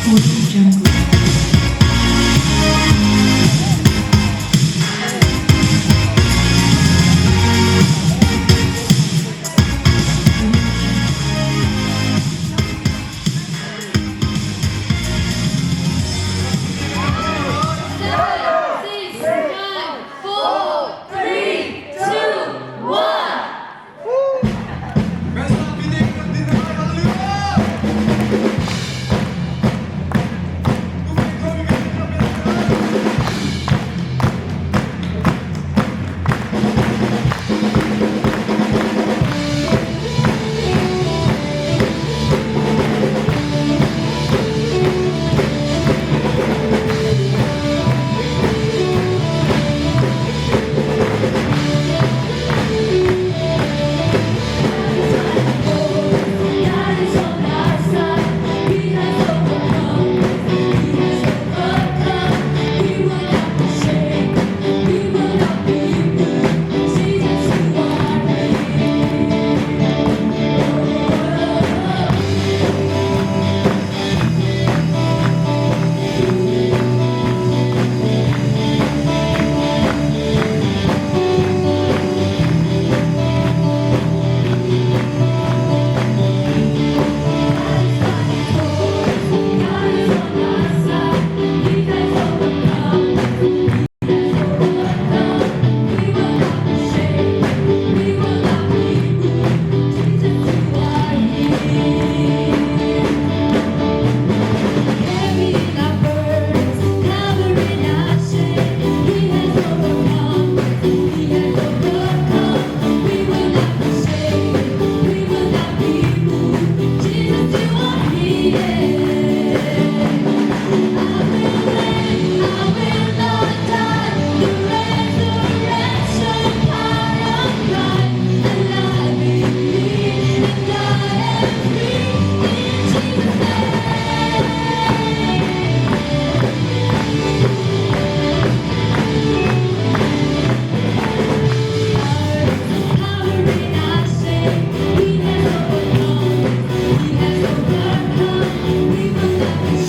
Audio Jungle. 7, 6, 5, 4, 3, 2, 1. God is on our side. He has overcome. He has overcome. We will not be shaken. We will not be moved. Jesus, you are here. God is fighting for us. God is on our side. He has overcome. He has overcome. We will not be shaken. We will not be moved. Jesus, you are here. Carrying our burdens, covering our shame. He has overcome. He has overcome. We will not be shaken. We will not be moved. Jesus, you are here. I will live. I will not die. The resurrection power of Christ alive in me, and I am free in Jesus' name. Power in our shame, He has overcome. He has overcome. We will not be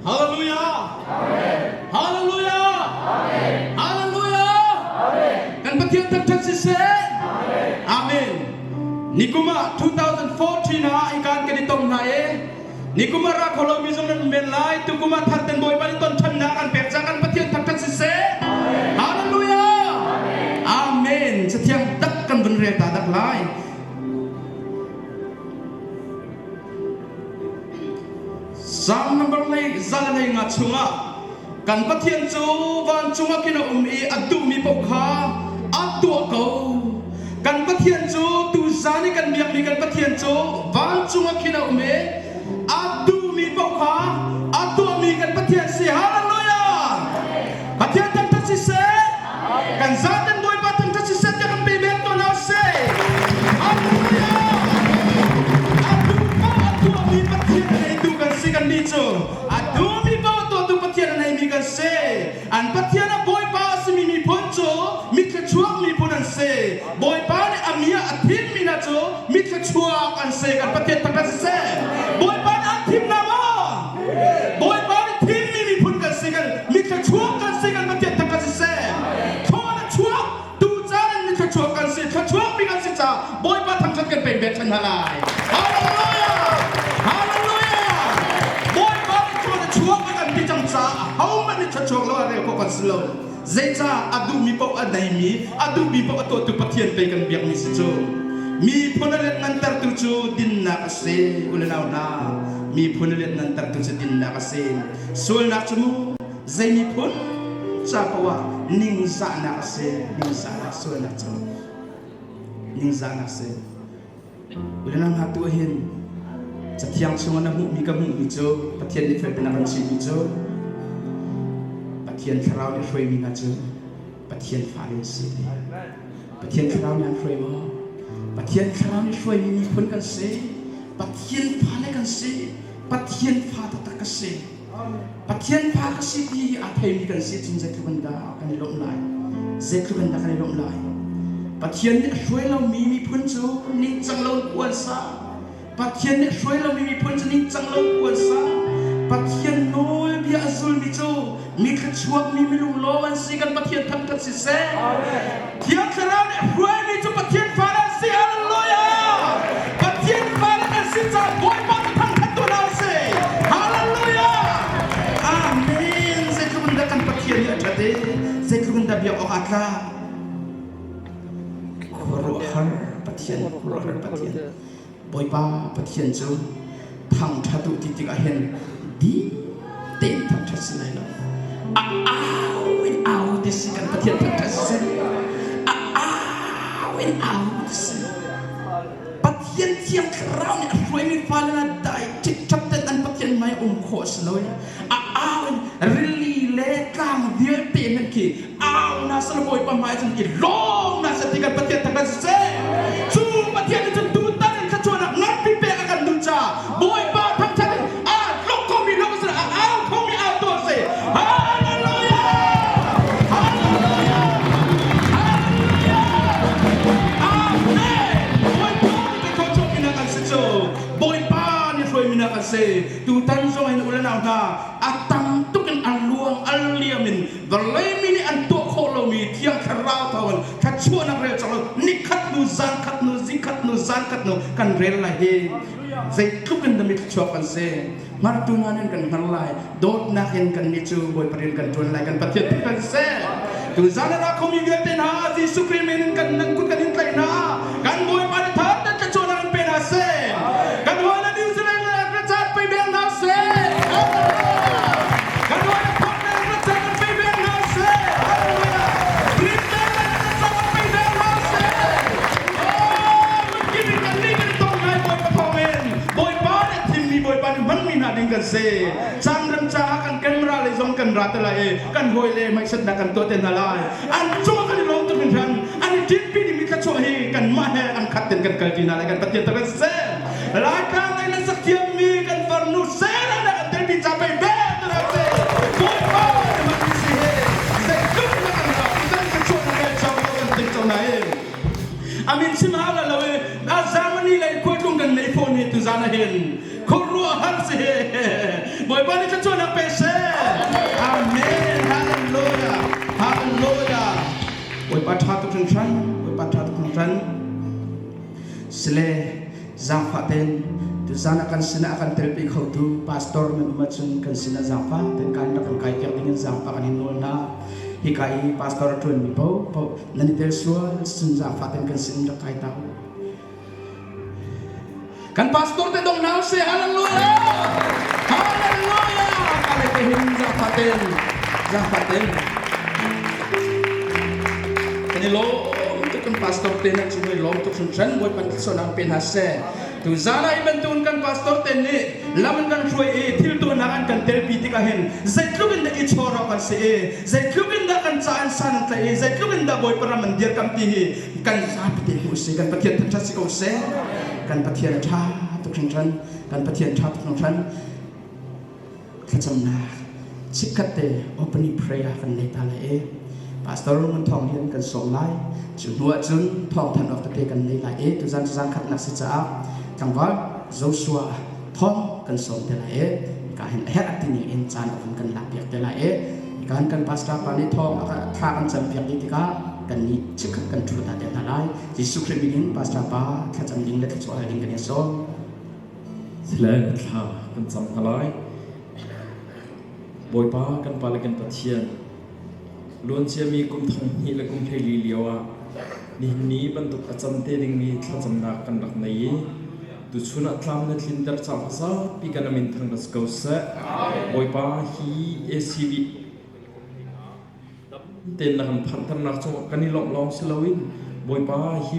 Hallelujah! Hallelujah! Hallelujah! Kan Pathian thangṭhat siseh! Amen. Nikum ah 2014 ah ikan kan i tong hna i nikum ah ra kho lomi zong nan um men lai tukum ah thar ten Bawipa nih ton ṭhannak an pek cang kan Pathian thangṭhat siseh! Hallelujah! Amen. Cathiang tak kan vun rel ta dak lai. Salm number 105 chungah kan Pathian cu vancung ah khin a um i a duhmi paoh kha a tuah ko. Kan Pathian cu tuzan i kan biakmi kan Pathian cu vancung ah khin a um i a duhmi paoh kha a tuahmi kan Pathian si. Hallelujah! Pathian thangṭhat siseh! Kan zaten Bawipa thangṭhat siseh tiah kan pe bek tawn hna seh. Hallelujah! A duh paoh a tuahmi Pathian a neitu kan si kan nih cu. A duhmi paoh a tuahtu Pathian a neimi kan si. An Pathian a Bawipa a simi miphun cu mithluachuak miphun an si. Bawipa nih a mi ah a thimmi hna cu mithluachuak an si. Kan Pathian thangṭhat siseh. Bawipa nih an thim hna maw? Bawipa nih thimmi miphun kan si kan mithluachuak kan si kan Pathian thangṭhat siseh. Thlawn a chuak tu caan in mithluachuak kan si thluachuakmi kan si caah Bawipa thangṭhat kan pek ve ṭhan hna lai. Hallelujah! Hallelujah! Bawipa nih thlawn a chuak a kan ti cang caah ahohmanh nih thluachuak lo ah rel khawh kan si lo. Zeicah a duhmi paoh a neimi, a duhmi paoh a tuahtu Pathian pei kan biakmi si cu. Miphun a lianhngantertu cu dinnak a si, u le nau hna. Miphun a lianhngantertu cu dinnak a si. Sualnak cu mu zei miphun ca paoh ah ningzahnak a si. Ningzahnak sualnak cu ningzahnak a si. U le nau hna tu hin Cathiang chungah na hmuhmi ka hmuhmi cu Pathian nih felten a kan chimhmi cu Pathian Thlarau nih hruaimi hna cu Pathian fale an si. Pathian Thlarau nih an hruai maw? Pathian Thlarau nih hruaimi miphun kan si. Pathian fale kan si. Pathian fa taktak ka si. Pathian fa ka si ti a theimi kan si cun zeitluk in dah kan i lawmh lai? Zeitluk in dah kan i lawmh lai? Pathian nih a hruai lomi miphun cu ningcang lo in khua an sa. Pathian nih hruai lomi miphun cu ningcang lo khua an sa. Pathian nawlbia a zulmi cu mi thluachuakmi milung lawng an si kan Pathian thangṭhat siseh. Thiang Thlarau nih a hruaimi cu Pathian fale an si. Hallelujah! Pathian fale kan si caah Bawipa cu thangṭhat tu hna usih. Hallelujah! Amen! Zeitluk in dah kan Pathian nih a ṭhat i zeitluk in dah biak awk aa tlak. Khuaruahhar Pathian, khuaruahhar Pathian. Bawipa Pathian cu thangṭhat u ti tikah hin ding tein thangṭhat si lai lo. A au in au ti si kan Pathian thangṭhat si. A au in au ti si. Pathian thiang thlarau nih a hruaimi fale hna dai ṭhipṭhap ten an Pathian hmai um khawh a si lo i a au in rili le tlang vialte hmanh khi au na sal Bawipa hmai cun i lawm na sal ti kan Pathian thangṭhat siseh. Cu Pathian nih cun tutan in thluachuahnak nganpi pek a kan duh caah Bawipa thangṭhat in aa tlok khomi lawng si a au khomi au tuah seh. Hallelujah! Hallelujah! Hallelujah! Amen! Bawipa nih kan thluachuahmi hna kan si cu. Bawipa nih hruaimi hna kan si. Tutan zong hin u le nau hna a tam tuk in a luang a liam in vawlei mi nih an tuah khawh lomi Thiang Thlarau thawngin thluachuahnak rel cang lo nikhat hnu zan khat hnu zikhat hnu zan khat hnu kan rel lai hi zeitluk in dah mi thluachuak kan si hngartu hna nih kan hngar lai dawtnak in kan nih cu Bawipa rian kan ṭuan lai kan Pathian tu kan si tuzan a ra khomi vialte hna Jesuh Khrih min in kan nan kut kan in tlaih hna kan Bawipa nih thar ten thluachuahnak in pe hna seh kan hawi le New Zealand le Africa pe beng hna seh kan hawi le Portland Africa kan pe beng hna seh Hallelujah Britain le Africa kan pe beng hna seh Oh kip in kan nih kan tong ngai Bawipa thawngin Bawipa nih thimmi Bawipa nih hmanmi hna ding kan si caan rem caah kan camera lei zong kan ra te lai i kan hawi le hmaisatnak kan tuah te hna lai an cung kan i lawm tuk hringhran an i ṭinpi dingmi thluachuah hi kanmah he an khat ten kan kal ṭi hna lai kan Pathian tak seh Laitlang lei na sak thiammi kan farnu Sarah na kan telpi ca pei ve tu na si Bawipa na man si he zeitluk na kan ra kan thluachuah na rel cang ko kan ting cang na hi amin chim hau la lo i a Germany lei khualtlung kan nei phone hi tuzan ah hin khuaruahhar si he Bawipa nih thluachuahnak pe seh. hringhran, Bawipa ṭha tuk hringhran. Sile zaangfah tein tuzan ah kan sinah a kan telpi khotu pastor nan um ahcun kan sinah zaangfah tein kan rak kan kai piak dingin zaangfah kan in nawl hna. Hika i pastor a ṭuanmi paohpaoh nan i tel sual cun zaangfah tein kan sin rak kai ta u. Kan pastor te dong hna seh hallelujah hallelujah kale te hin zaangfah tein zaangfah tein kan i lawm tuk kan pastor te na cung i lawm tuk hringhran Bawipa thluachuahnak pe hna seh tu zan ah hi bantukin kan pastor te nih lam an kan hruai i thil tuahnak an kan telpi tikah hin zeitluk in dah i chawr awk an si i zeitluk in dah kan ca an san an tlaih i zeitluk in dah Bawipa ram an dirkamh ti hi kan zapi te hmuh si kan Pathian thangṭhat si ko seh kan Pathian a ṭha tuk hringhran kan Pathian ṭha tuk hringhran thlacamnak chikkhat te opening prayer kan nei ta lai i Pastor Ngun Thawng hian kan sawm lai cu hnu ah cun thawng thanh awk tete kan nei lai i tuzan cu zan khatnak si caah tlangval Joshua thawng kan sawm te lai i ka hin a herh ti ning in caan a vun kan lak piak te lai i kan kan pastor pa nih thawng thla kan cam piak dih tikah kan nih chikkhat kan ṭhu ta te hna lai Jesuh Khrih min in pastor pa thlacam ding le thluachuah hal ding kan in sawm. Sile thla kan cam hna lai. Bawipa kan Pa le kan Pathian luanciami kum thong hnih le kum 14 lio ah nihin ni bantuk a cam te dingmi thlacamnak kan rak nei i tuchun ah tlam na tlinter caah zapi kan amin thang ras ko seh. Bawipa hi ACV tein na kan phanhternak cungah kan i lawmh lawng si loin Bawipa hi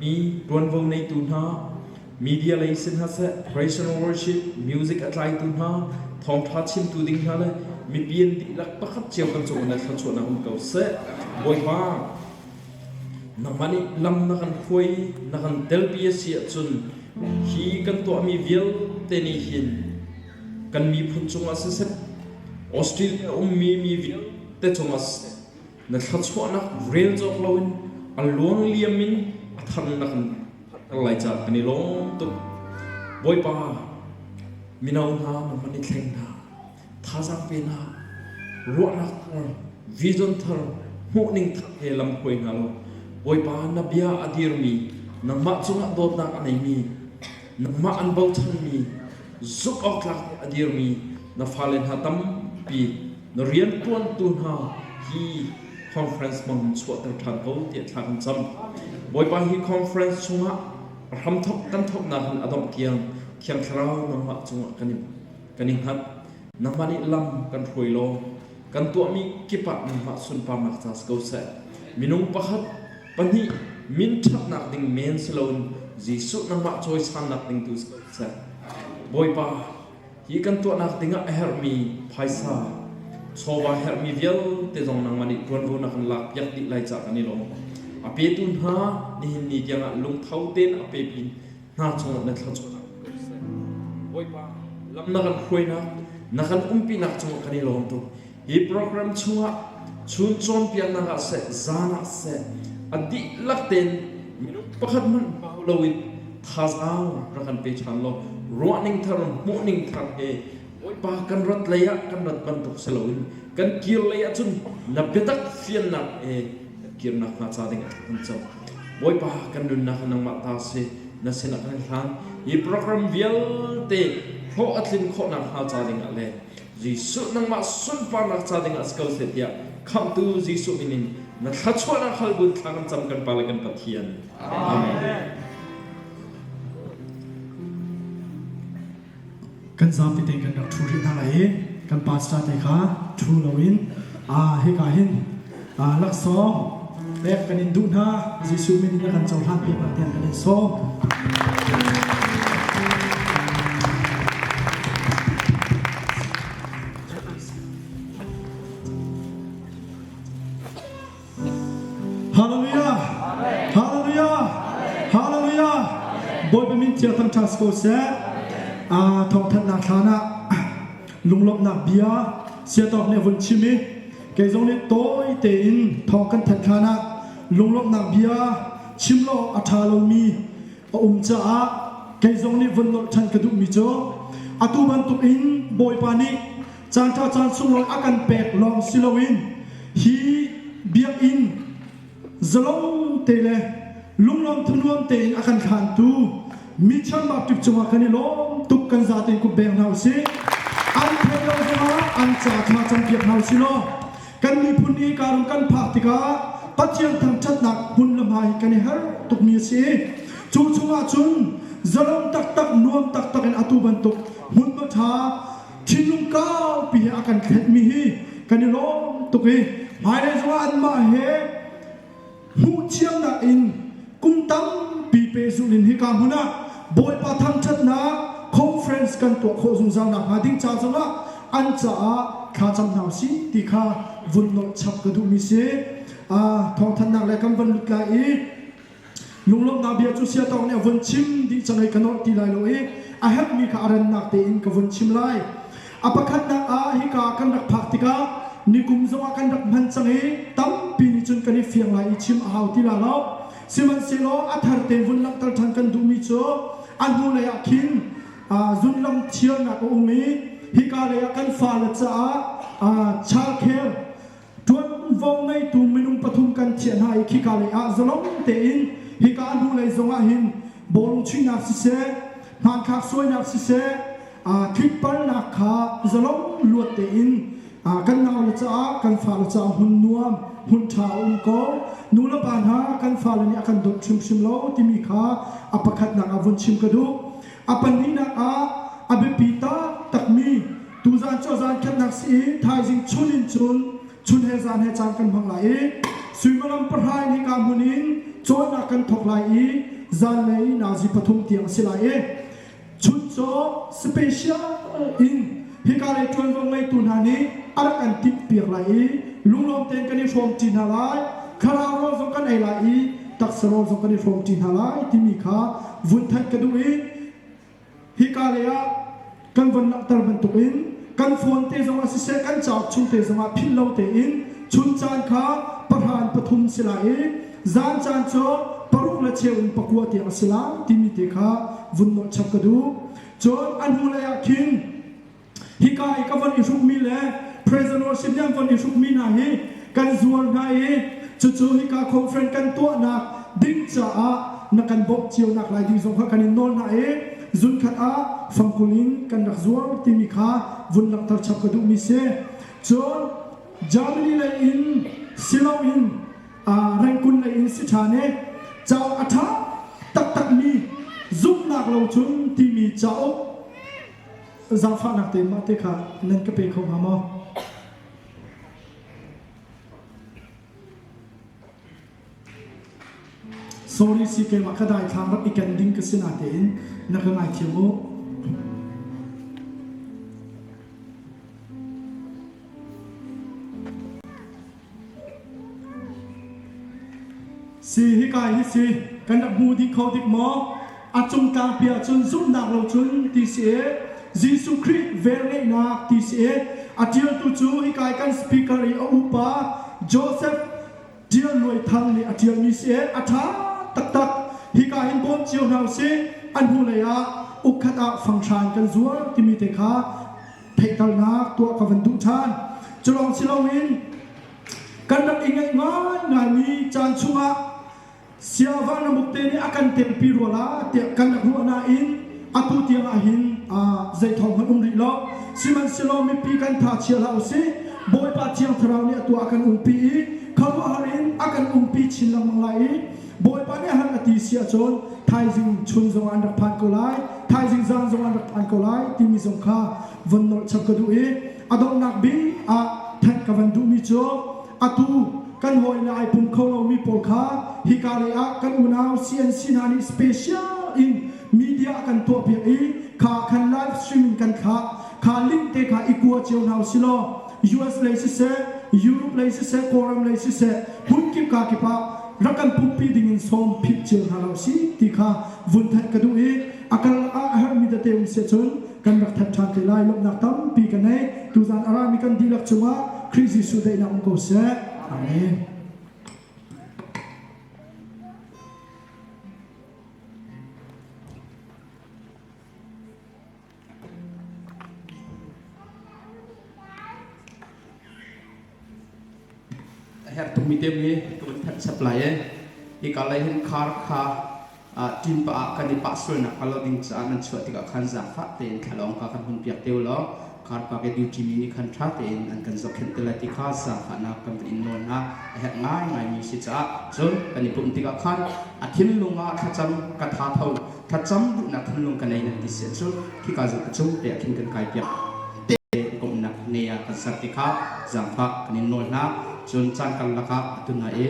mi ṭuanvo neitu hna media lei si hna seh praise and worship music a tlaitu hna thawngṭha chimtu ding hna le mipi an dihlak pakhat cio kan cungah na thluachuahnak um ko seh Bawipa nangmah nih lam na kan hruai na kan telpi a si ahcun hi kan tuahmi vialte nih hin kan miphun cungah siseh Australia ummi mi vialte cungah siseh na thluachuahnak rel cawk loin a luang liam in a thar na kan phanhter lai caah kan i lawm tuk. Bawipa, mino hna nangmah nih thleng hna, thazaang pe hna, ruahnak thar, vision thar, hmuhning thar he lam hruai hna law Bawipa na bia a dirmi, nangmah cungah dawtnak a neimi, nangmah an bochanmi, zumh awk tlak a dirmi na fale hna tampi na rianṭuantu hna hi conference hmang chuahter ṭhan ko tiah thla kan cam. Bawipa hi conference chungah a hramthawk kan thawknak in a dongh tiang Thiang Thlarau nangmah cungah kan i kan i hngat. Nangmah nih lam kan hruai law kan tuahmi kip ah nangmah sunparnak ca si ko seh. Minung pakhat pahnih min ṭhatnak ding men si loin Jesuh nangmah cawisannak ding tu si ko seh. Bawipa, hi kan tuahnak dingah a herhmi phaisa, chawva herhmi vialte zong nangmah nih ṭuanvo na kan lakpiak dih lai caah kan i lawm. A petu hna nihin ni tiangah lungtho tein a pepi hna cungah na thluachuahnak ko seh. Bawipa, lam na kan hruainak, na kan umpinak cungah kan i lawm tuk. Hi program chungah chun cawnpiaknak ah seh, zan ah seh, a dihlak tein minung pakhat hmanh bau loin thazaang rak kan pe ṭhan law ruahning thar, hmuhning thar he Bawipa kan rat lei ah kan rat bantuk si loin kan kir lei ah cun na biatak fiannak he kan kirnak hnga ca ding ah kan cam. Bawipa kan nunnak nangmah ta si na sinah kan hlan. Hi program vialte hlawh a tlin khawhnak hnga ca ding ah le Jesuh nangmah sunparnak ca ding ah si ko seh tiah khamhtu Jesuh min in na thluachuahnak hal buin thla kan cam kan Pa le kan Pathian. Amen. Kan zapi tein kan rak ṭhu rih hna lai i kan pastor te kha ṭhu loin hika hin laksawng pek kan in duh hna. Jesuh min in a kan cohlan piak lai tiang kan in sawm. Hallelujah! Hallelujah! Hallelujah! Bawipa min thiang thangṭhat si ko seh. Thawngthanhnak thlan ah lunglawmhnak bia siatawk nih a vun chim i kei zong nih tawi tein thawng kan thanh hlan ah lunglawmhnak bia chim lo a ṭha lomi a um caah kei zong nih vun nolh ṭhan ka duhmi cu atu bantuk in Bawipa nih Caanṭha caan sunglawi a kan pek lawng si loin hi biakinn Zalong te le lunglawm thanuam tein a kan hlantu mi chambak cungah kan i lawm tuk kan zaten kut beng hna usih. An theih lo zongah an ca thla campiak hna usih law kan miphun i karam kan phak tikah Pathian thangṭhatnak hmun le hma hi kan i har tukmi a si. Cu chungah cun zalong taktak nuam taktak in atu bantuk hmunhma ṭha thinlung kaupi he a kan thletmi hi kan i lawm tuk i hmailei zongah anmah he hmuh thiamnak in kum tampi pehzulh in hika hmun ah Bawipa thangṭhatnak conference kan tuah khawh zungzal nakhnga ding ca zongah an caah thlacam hna usih ti kha vun nolh chap ka duhmi si. Thawngthanhnak le kan van lut lai i lunglawmhnak bia cu siatawk nih a vun chim dih cang i ka nolh ti lai lo i a herhmi kha a rannak tein ka vun chim lai. A pakhatnak ah hika kan rak phak tikah nikum zongah kan rak hman cang i tampi nih cun kan i fiang lai i chim a hau ti la lo. Sihmanhsehlaw a thar tein vun langhter ṭhan kan duhmi cu a hnulei ah khin zunlam thialnak a um i hika lei ah kan fale caah childcare ṭuanvo ngeitu minung pathum kan thiah hna i khika lei ah zalong tein hika a hnulei zongah hin bawlung chuihnak siseh hmanthlak suainak siseh tlipalnak kha zalong luat tein kan naule caah kan fale caah hmun nuam hmun ṭha a um ko nu le pa hna kan fale nih a kan dawt hrimhrim lo timi kha a pakhatnak ah vun chim ka duh a pahnihnak ah a biapi taktakmi tuzan cu zan khatnak si i thaizing chun in cun chun he zan he caan kan hmang lai i suimilam pahra in hika hmun in cawnnak kan thawk lai i zanlei nazi pathum tiang a si lai i chuncaw special in hika lei ṭuanvo ngeitu hna nih a rak kan timhpiak lai i lunglawm tein kan i hrawmṭi hna lai thlarau rawl zong kan ei lai i taksa rawl zong kan i hrawmṭi hna lai timi kha vun thanh ka duh i hika lei ah kan von langhter bantukin kan phone te zongah siseh kan cauk chung te zongah philh lo tein chun caan kha pahra in pathum si lai i zan caan cu paruk le cheu in pakua tiang a si lai timi te kha vun nolh chap ka duh. Cun a hnulei ah khin hika i ka von i hrukmi le President worship nih an von i hrukmi hna hi kan zuar hna i cucu hika conference kan tuahnak ding caah na kan bawmh cio nak lai ding zong kha kan in nawl hna i zunkhat ah fangkul in kan rak zuar timi kha vun langhter chap ka duhmi si. Cun Germany lei in siloin Rengkun lei in si ṭhan i cauk a ṭha taktakmi zumhnak lo cun timi cauk zaangfahnak tein mah te kha nan ka pe kho hnga maw? Sorry si keimah ka daithlang rak i ken ding ka si natein na ka ngaithiam u. Si hika hi si kan rak hmu dih kho dik maw? A cung tlangpi ahcun zumhnak lo cun ti si i Jesuh Khrih velngeihnak ti si i a ṭialtu cu hika i kan speaker i a upa Joseph Ṭial Luai Thang nih a ṭialmi si i a ṭha taktak. Hika hin bawm cio hna usih. A hnulei ah ukkhat ah fanghra in kan zuar timi te kha theihternak tuah ka van duh ṭhan. Culawng si loin kan rak i ngaih ngaingaimi caan chungah Siava Ramuk te nih a kan telpi rua la tiah kan rak ruah nain atu tiang ah hin zei thawng hmanh um rih lo. Sihmanhsehlaw mipi kan tha chia hlah usih. Bawipa Thiang Thlarau nih atu a kan umpi i khuaruahhar in a kan umpi chin lengmang lai i Bawipa nih a han a ti si ahcun thaizing chun zongah an rak phan ko lai, thaizing zan zongah an rak phan ko lai timi zong kha von nolh chap ka duh i a donghnak bik ah thanh ka van duhmi cu atu kan hawile ai pum kho lomi pawl kha hika lei ah kan unau CNC hna nih special in media a kan tuahpiak i kha khan live stream in kan thlah kha link te kha i kua cio hna usih law US lei siseh Europe lei siseh Kawlram lei siseh hmunkip ka kip ah rak kan pumpi ding in sawm phit cio hna lo si ti kha vun thanh ka duh i a kal ah a herhmi tete um si ahcun kan rak thanh ṭhan te lai lawmhnak tampi ka nei tuzan a rami kan dihlak cungah Khrih Jesuh daihnak um ko seh amen A herh tukmi te mi ka vun thanh. thanh chap lai i hika lei hin khar kha ṭin pah ah kan i pah sualnak hnga lo ding caah nan chuah tikah khan zaangfah tein thlalawng kha kan hun piak te u law karpak i duty mi nih khan ṭha tein an kan zohkhenh te lai ti kha zaangfahnak kan van in nawl hna. A herh ngaingaimi si caah cun kan i pumh tikah khan a thinlung ah thlacam ka tha tho thlacam duhnak thinlung ka nei nan ti si ahcun khika zong ka cung te ah khin kan kai piak te komhnak ne ah kan ser ti kha zaangfah kan in nawl hna. Cun caan karlak ah atu hna i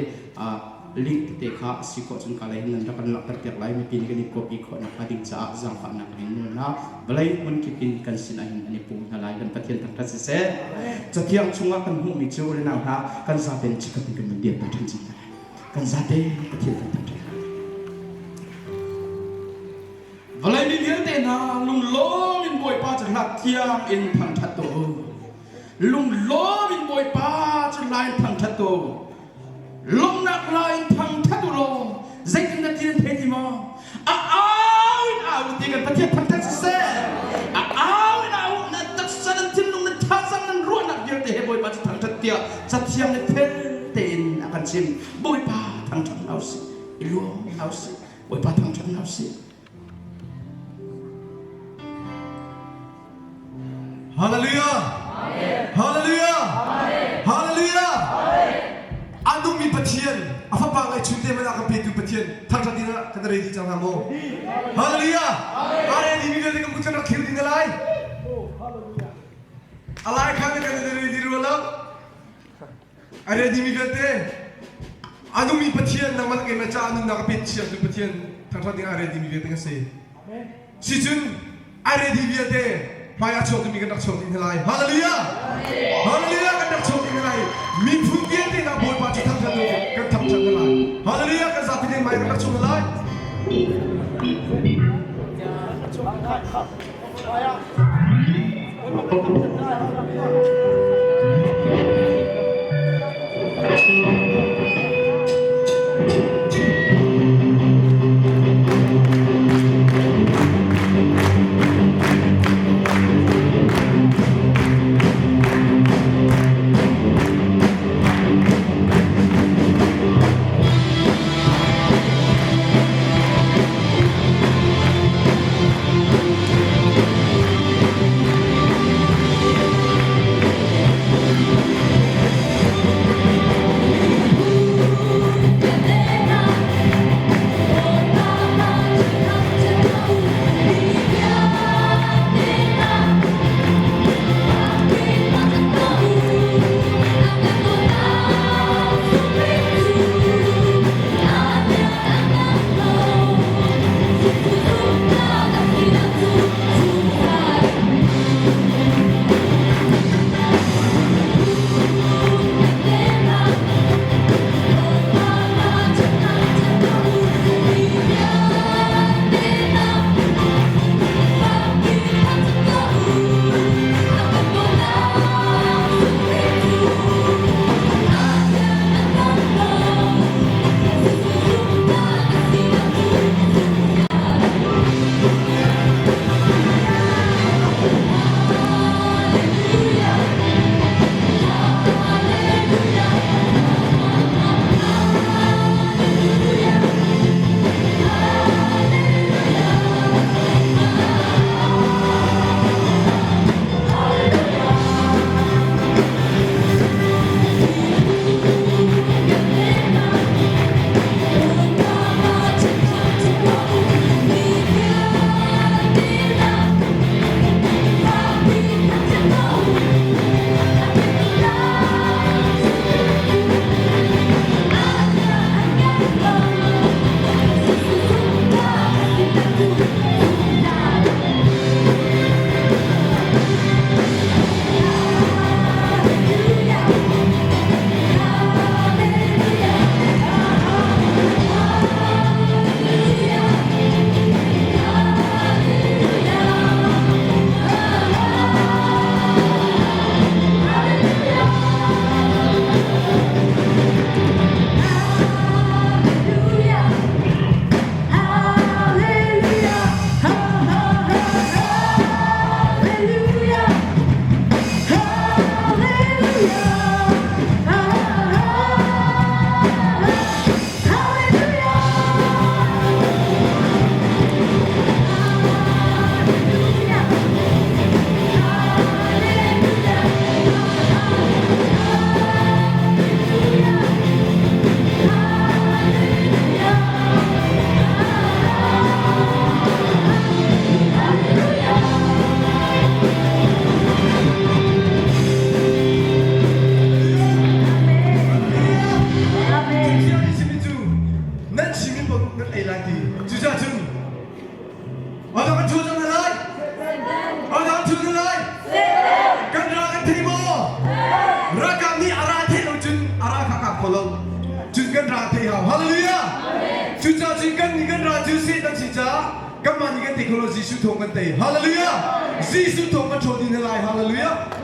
link tete kha a si khawh cun ka lei hin nan rak kan langhter piak lai. Mipi nih kan i copy khawh nakhnga ding caah zaangfahnak kan in nawl hna. Vawlei hmun kip in kan sinah hin an i pum hna lai. Kan Pathian thangṭhat siseh. Cathiang chungah kan hmuhmi cu unau hna, kan zaten chikkhat in kan van dir ta ṭhan cang hna lai. Kan zate Pathian kan thangṭhat hna. Vawlei mi vialte hna, lunglawm in Bawipa cu hlat thiang in thangṭhat tuah u. Lunglawm in Bawipa cu hla in thangṭhat tuah u. Lawmhnak hla in thangṭhat u law zeitin na ti nan thei ti maw? A au in au ti kan Pathian thangṭhat siseh. A au in au na taksa nan thinlung nan thazaang nan ruahnak vialte he Bawipa cu thangṭhat tiah Cathiang nih fel tein a kan chim. Bawipa thangṭhat hna usih, i lawm hna usih. Bawipa thangṭhat hna usih. Hallelujah! Hallelujah! Hallelujah! A nungmi Pathian, a fapa ngaihchun te man a kan petu Pathian thangṭhat ding ah kan ready cang hna maw? Hallelujah! A ready mi vialte kan kut kan rak thlir ding na lai. A lai khan kan ready rua lo. A ready mi vialte a nungmi Pathian nangmah le keimah caah nunnak a pet chiangtu Pathian thangṭhat ding ah a ready mi vialte kan si. Sicun a ready vialte hmai ah chuak dingmi kan rak chuak dih hna lai. Hallelujah! Hallelujah! Kan rak chuak dih hna lai. Miphun vialte hna Bawipa cu thangṭhat u kan thangṭhat hna lai. Hallelujah! Kan zapi ding hmai kan rak chuak hna lai. kan tei kho lo Jesuh thawng kan tei. Hallelujah! Jesuh thawng kan ṭhawl ding hna lai. Hallelujah!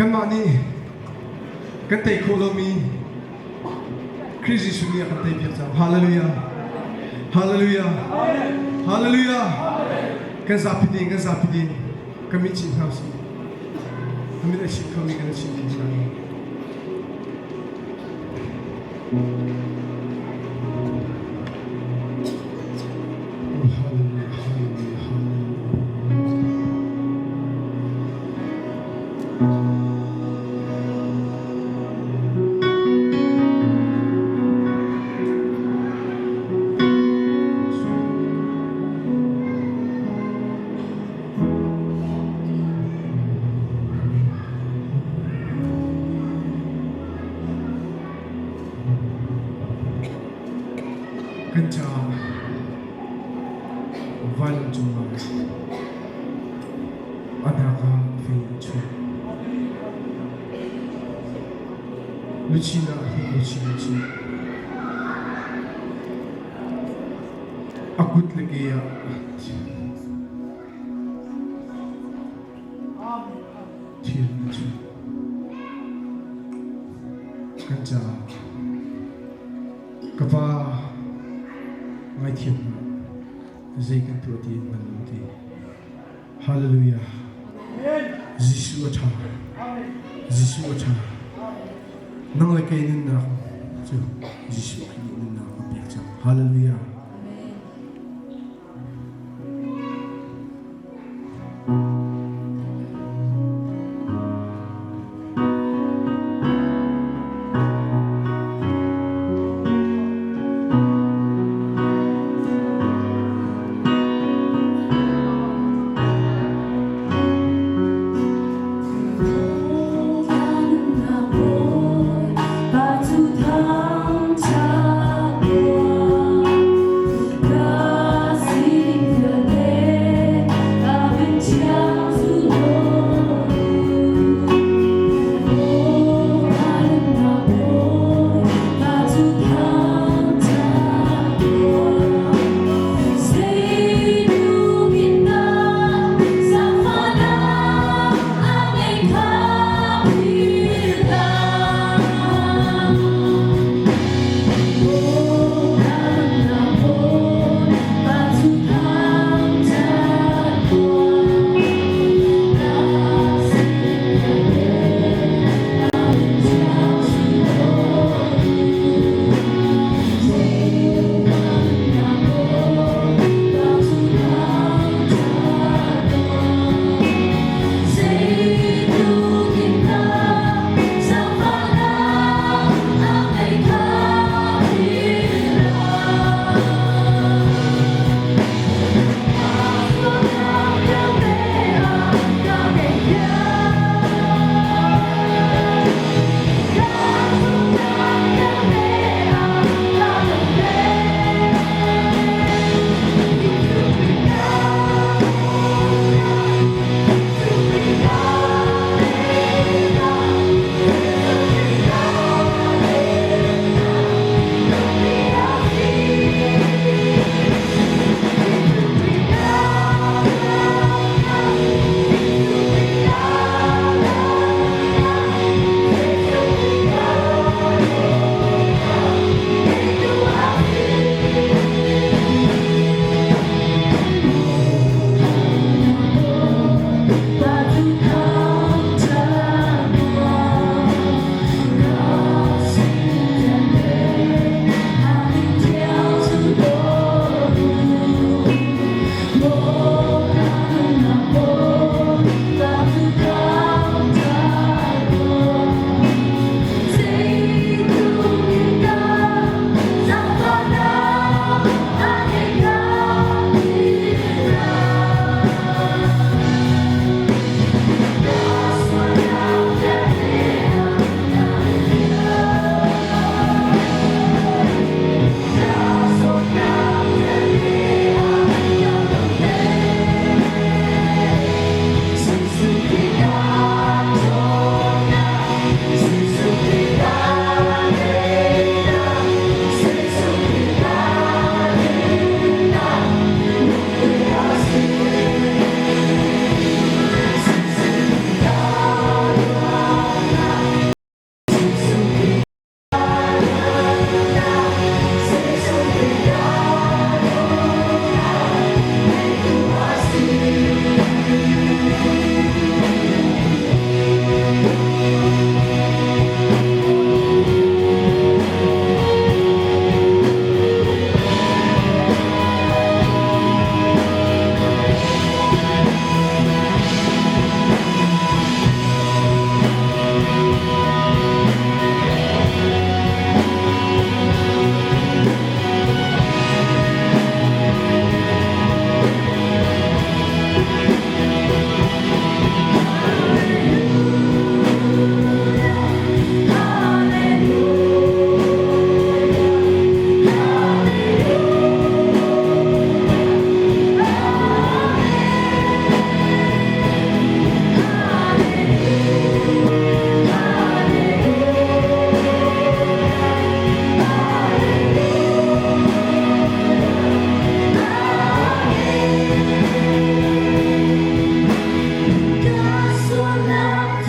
Kanmah nih kan tei khawh lomi Khrih Jesuh nih a kan tei piak cang. Hallelujah. Hallelujah. Hallelujah. Kan zapi ding, kan zapi ding. Kan mit chih hna usih. Kan mit a chih khomi kan chih ding hna. Oh, hallelujah, hallelujah, hallelujah. Kan caah vailamcung ah a hnak ah fei an chuah. Luchin ah hin luchin an chuah. A kut le ke ah thil an chuah. Kan caah ka pa ngaithiam hlah zei kan tuah ti in hngal lo ti. Hallelujah. Jesuh a ṭha. Jesuh a ṭha. Nang le kei nunnak cu Jesuh Khrih nih nunnak a pek cang. Hallelujah.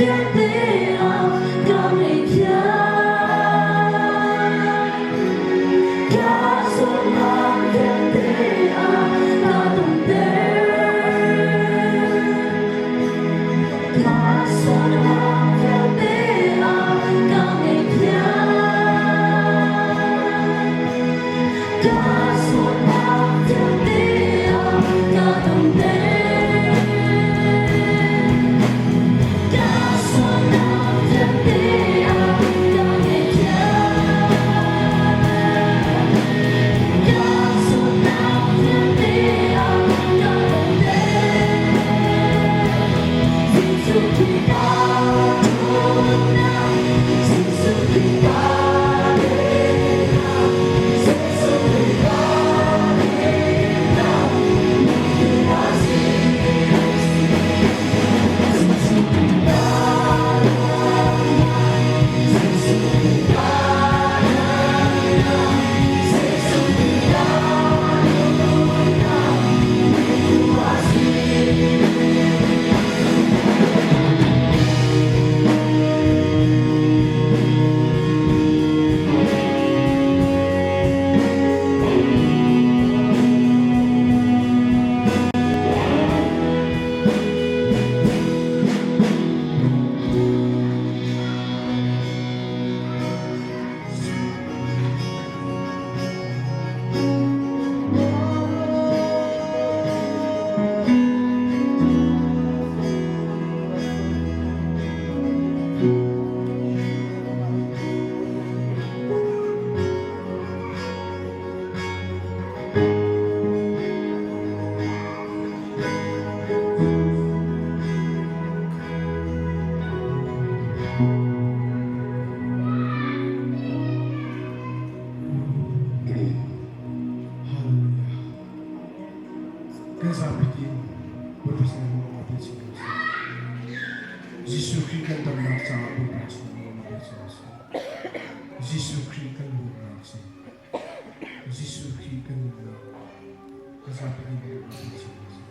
vialte ah ka ngaihthiam. Ka sualnak vialte ah ka damter. Ka sualnak vialte ah ka ngaihthiam. Ka sualnak vialte ah ka damter. Ka sualnak vialte ah ka ngaihthiam. Ka sualnak vialte ah ka damter. Jesuh Khrih ka nunnak, Jesuh Khrih ka nunnak, Jesuh Khrih ka nunnak, nunnak a si. Jesuh Khrih ka nunnak, Jesuh Khrih ka nunnak, Jesuh Khrih ka nunnak, nunnak a si. Hallelujah. Kan zapi tiin Bawipa sin ah lawm a chin ko seh. Jesuh Khrih kan damnak caah Bawipa sin ah lawm a chin ko seh. Jesuh Khrih kan luatnak si. Jesuh Khrih kan nunnak. Kan zapi tiin lawm a chin ko seh.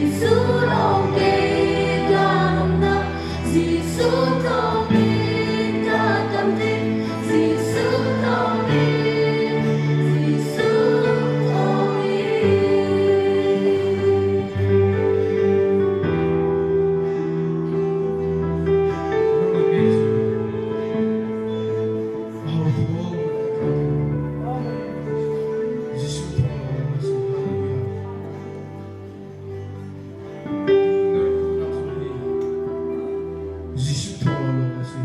Jesuh lawng kei ka lawmhnak, Jesuh thawngin ka dam ding, Jesuh thawngin, Jesuh thawngin. Jesuh thawng lawng na si. Hallelujah. Jesuh thawng lawng na si.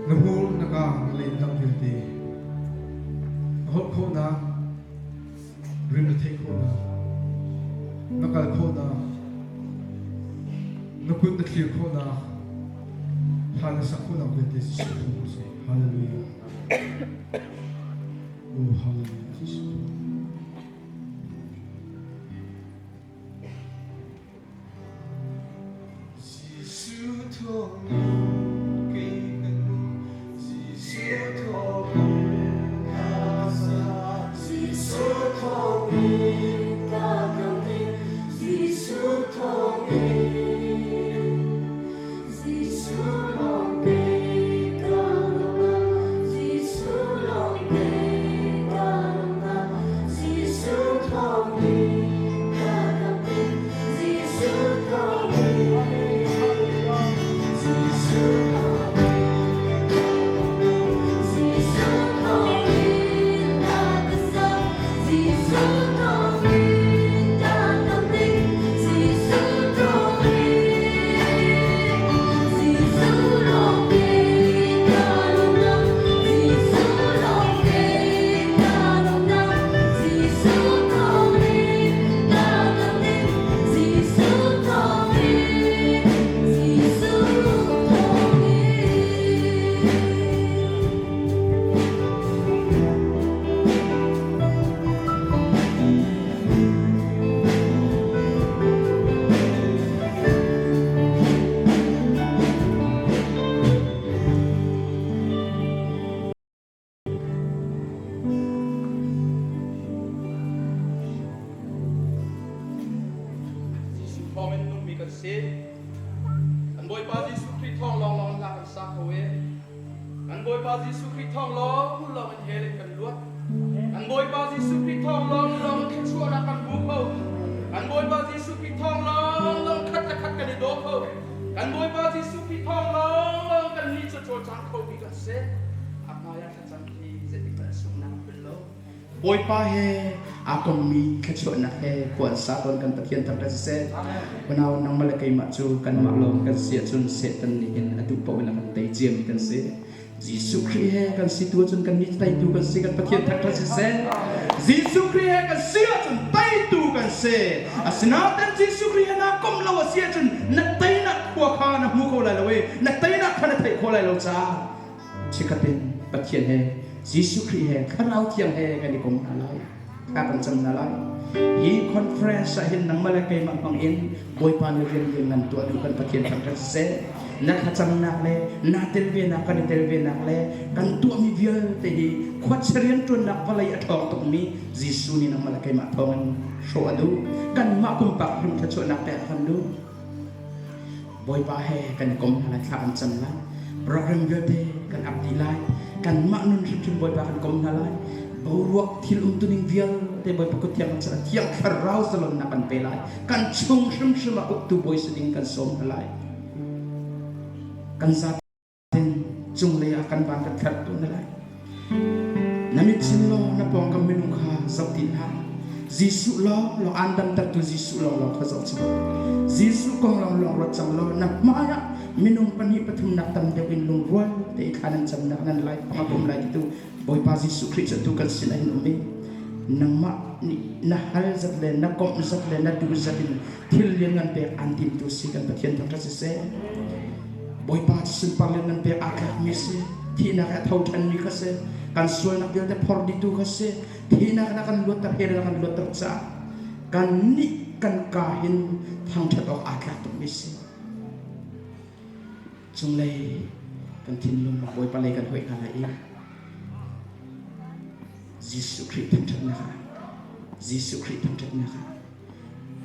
Na hmur na ka na len dang vialte. Na holh khawhnak, rim na theih khawhnak, na kal khawhnak, na kut na thlir khawhnak, hla na sak khawhnak vialte Jesuh thawng a si. Hallelujah. Oh, hallelujah. Jesuh thawng. Jesuh thawngin kei ka nung, Jesuh thawngin ka sa. Jesuh thawngin ka dam ding, Jesuh thawngin. Jesuh lawng kei ka lawmnak, Jesuh lawng kei ka lawmnak, Jesuh thawngin ka dam ding, Jesuh thawngin. Jesuh thawngin ka lawmnak, Jesuh thawngin ka ka sak, Jesuh thawngin ka dam ding, Jesuh thawngin. Jesuh lawng kei ka lawmnak, Jesuh lawng kei ka lawmnak, Jesuh thawngin ka dam ding, Jesuh thawngin, Jesuh thawngin. Jesuh thawngin nungmi kan si. Kan Bawipa Jesuh Khrih thawng lawnglawng in hla kan sa kho i kan Bawipa Jesuh Khrih thawng lawnglawng in hell in kan luat. Kan Bawipa Jesuh Khrih thawng lawnglawng in thluachuahnak kan hmu kho. Kan Bawipa Jesuh Khrih thawng lawnglawng khat le khat kan i daw kho. Kan Bawipa Jesuh Khrih thawng lawnglawng kan nih cu cawlcang khomi kan si. A hmai ah thlacam hi zeitik hmanh sunghnak a lo. Bawipa he aa kommi thluachuahnak he khua an sa tawn kan Pathian thangṭhat siseh. Unau nangmah le keimah cu kanmah lawng kan si ahcun Satan nih hin a duh paoh in a kan tei ciami kan si. Jesuh Khrih he kan si tu ahcun kan nih teitu kan si kan Pathian thangṭhat siseh. Jesuh Khrih he kan si ahcun teitu kan si. Asinain Jesuh Khrih he naa kom lo a si ahcun na teinak khua kha na hmu kho lai lo i na teinak kha na theih khawh lai lo caah chikkhat in Pathian he Jesuh Khrih he Thlarau Thiang he kan i kom hna lai thla kan cam hna lai hi conference ah hin nangmah le keimah hmang in Bawipa nih rian lian ngan tuah duh kan Pathian thangṭhat siseh na thlacamnak le naa tel venak kan i tel venak le kan tuahmi vialte hi khuachia rianṭuannak vawlei a ṭhawng tukmi Jesuh nih nangmah le keimah thawngin hrawh a duh kanmah pumpak hrim thluachuahnak pek a kan duh Bawipa he kan i kom hna lai, thla kan cam lai. Program vialte kan ap dih lai. Kanmah nun hrimhrim Bawipa kan kom hna lai. Boruak thil umtuning vialte Bawipa kut thiang kan ser thiang thlarau zalonnak kan pe lai. Kan chung hrimhrim ah uktu bawi si ding kan sawm hna lai. Kan zapi in cunglei ah kan van kan therh tu na lai. Na mit chin law na pawngkam minung kha zoh ti hlah. Jesuh lawng lawng aan damtertu Jesuh lawng lawng kha zoh cang. Jesuh kong lawng lawng ruat cang law na hmai ah minung pahnih pathum nak tam deuh in lungrual te i thla nan camnak nan lai pang a um lai titu Bawipa Jesuh Khrih cu tu kan sin ah hin um i nangmah nih na hal zat le na komh zat le na duh zat in thil lianngan pek aan timtu si kan Pathian thangṭhat siseh. Bawipa cu sunpar lianngan pek aa tlakmi si, thihnak he a tho ṭhanmi kha si, kan sualnak vialte phor dihtu kha si, thihnak in a kan luatter, hell in a kan luatter caah kannih kan kaa hin thangṭhat awk aa tlak tukmi si. Cunglei kan thinlung Bawipa lei kan hoih hna lai i Jesuh Khrih thangṭhatnak ah. Jesuh Khrih thangṭhatnak ah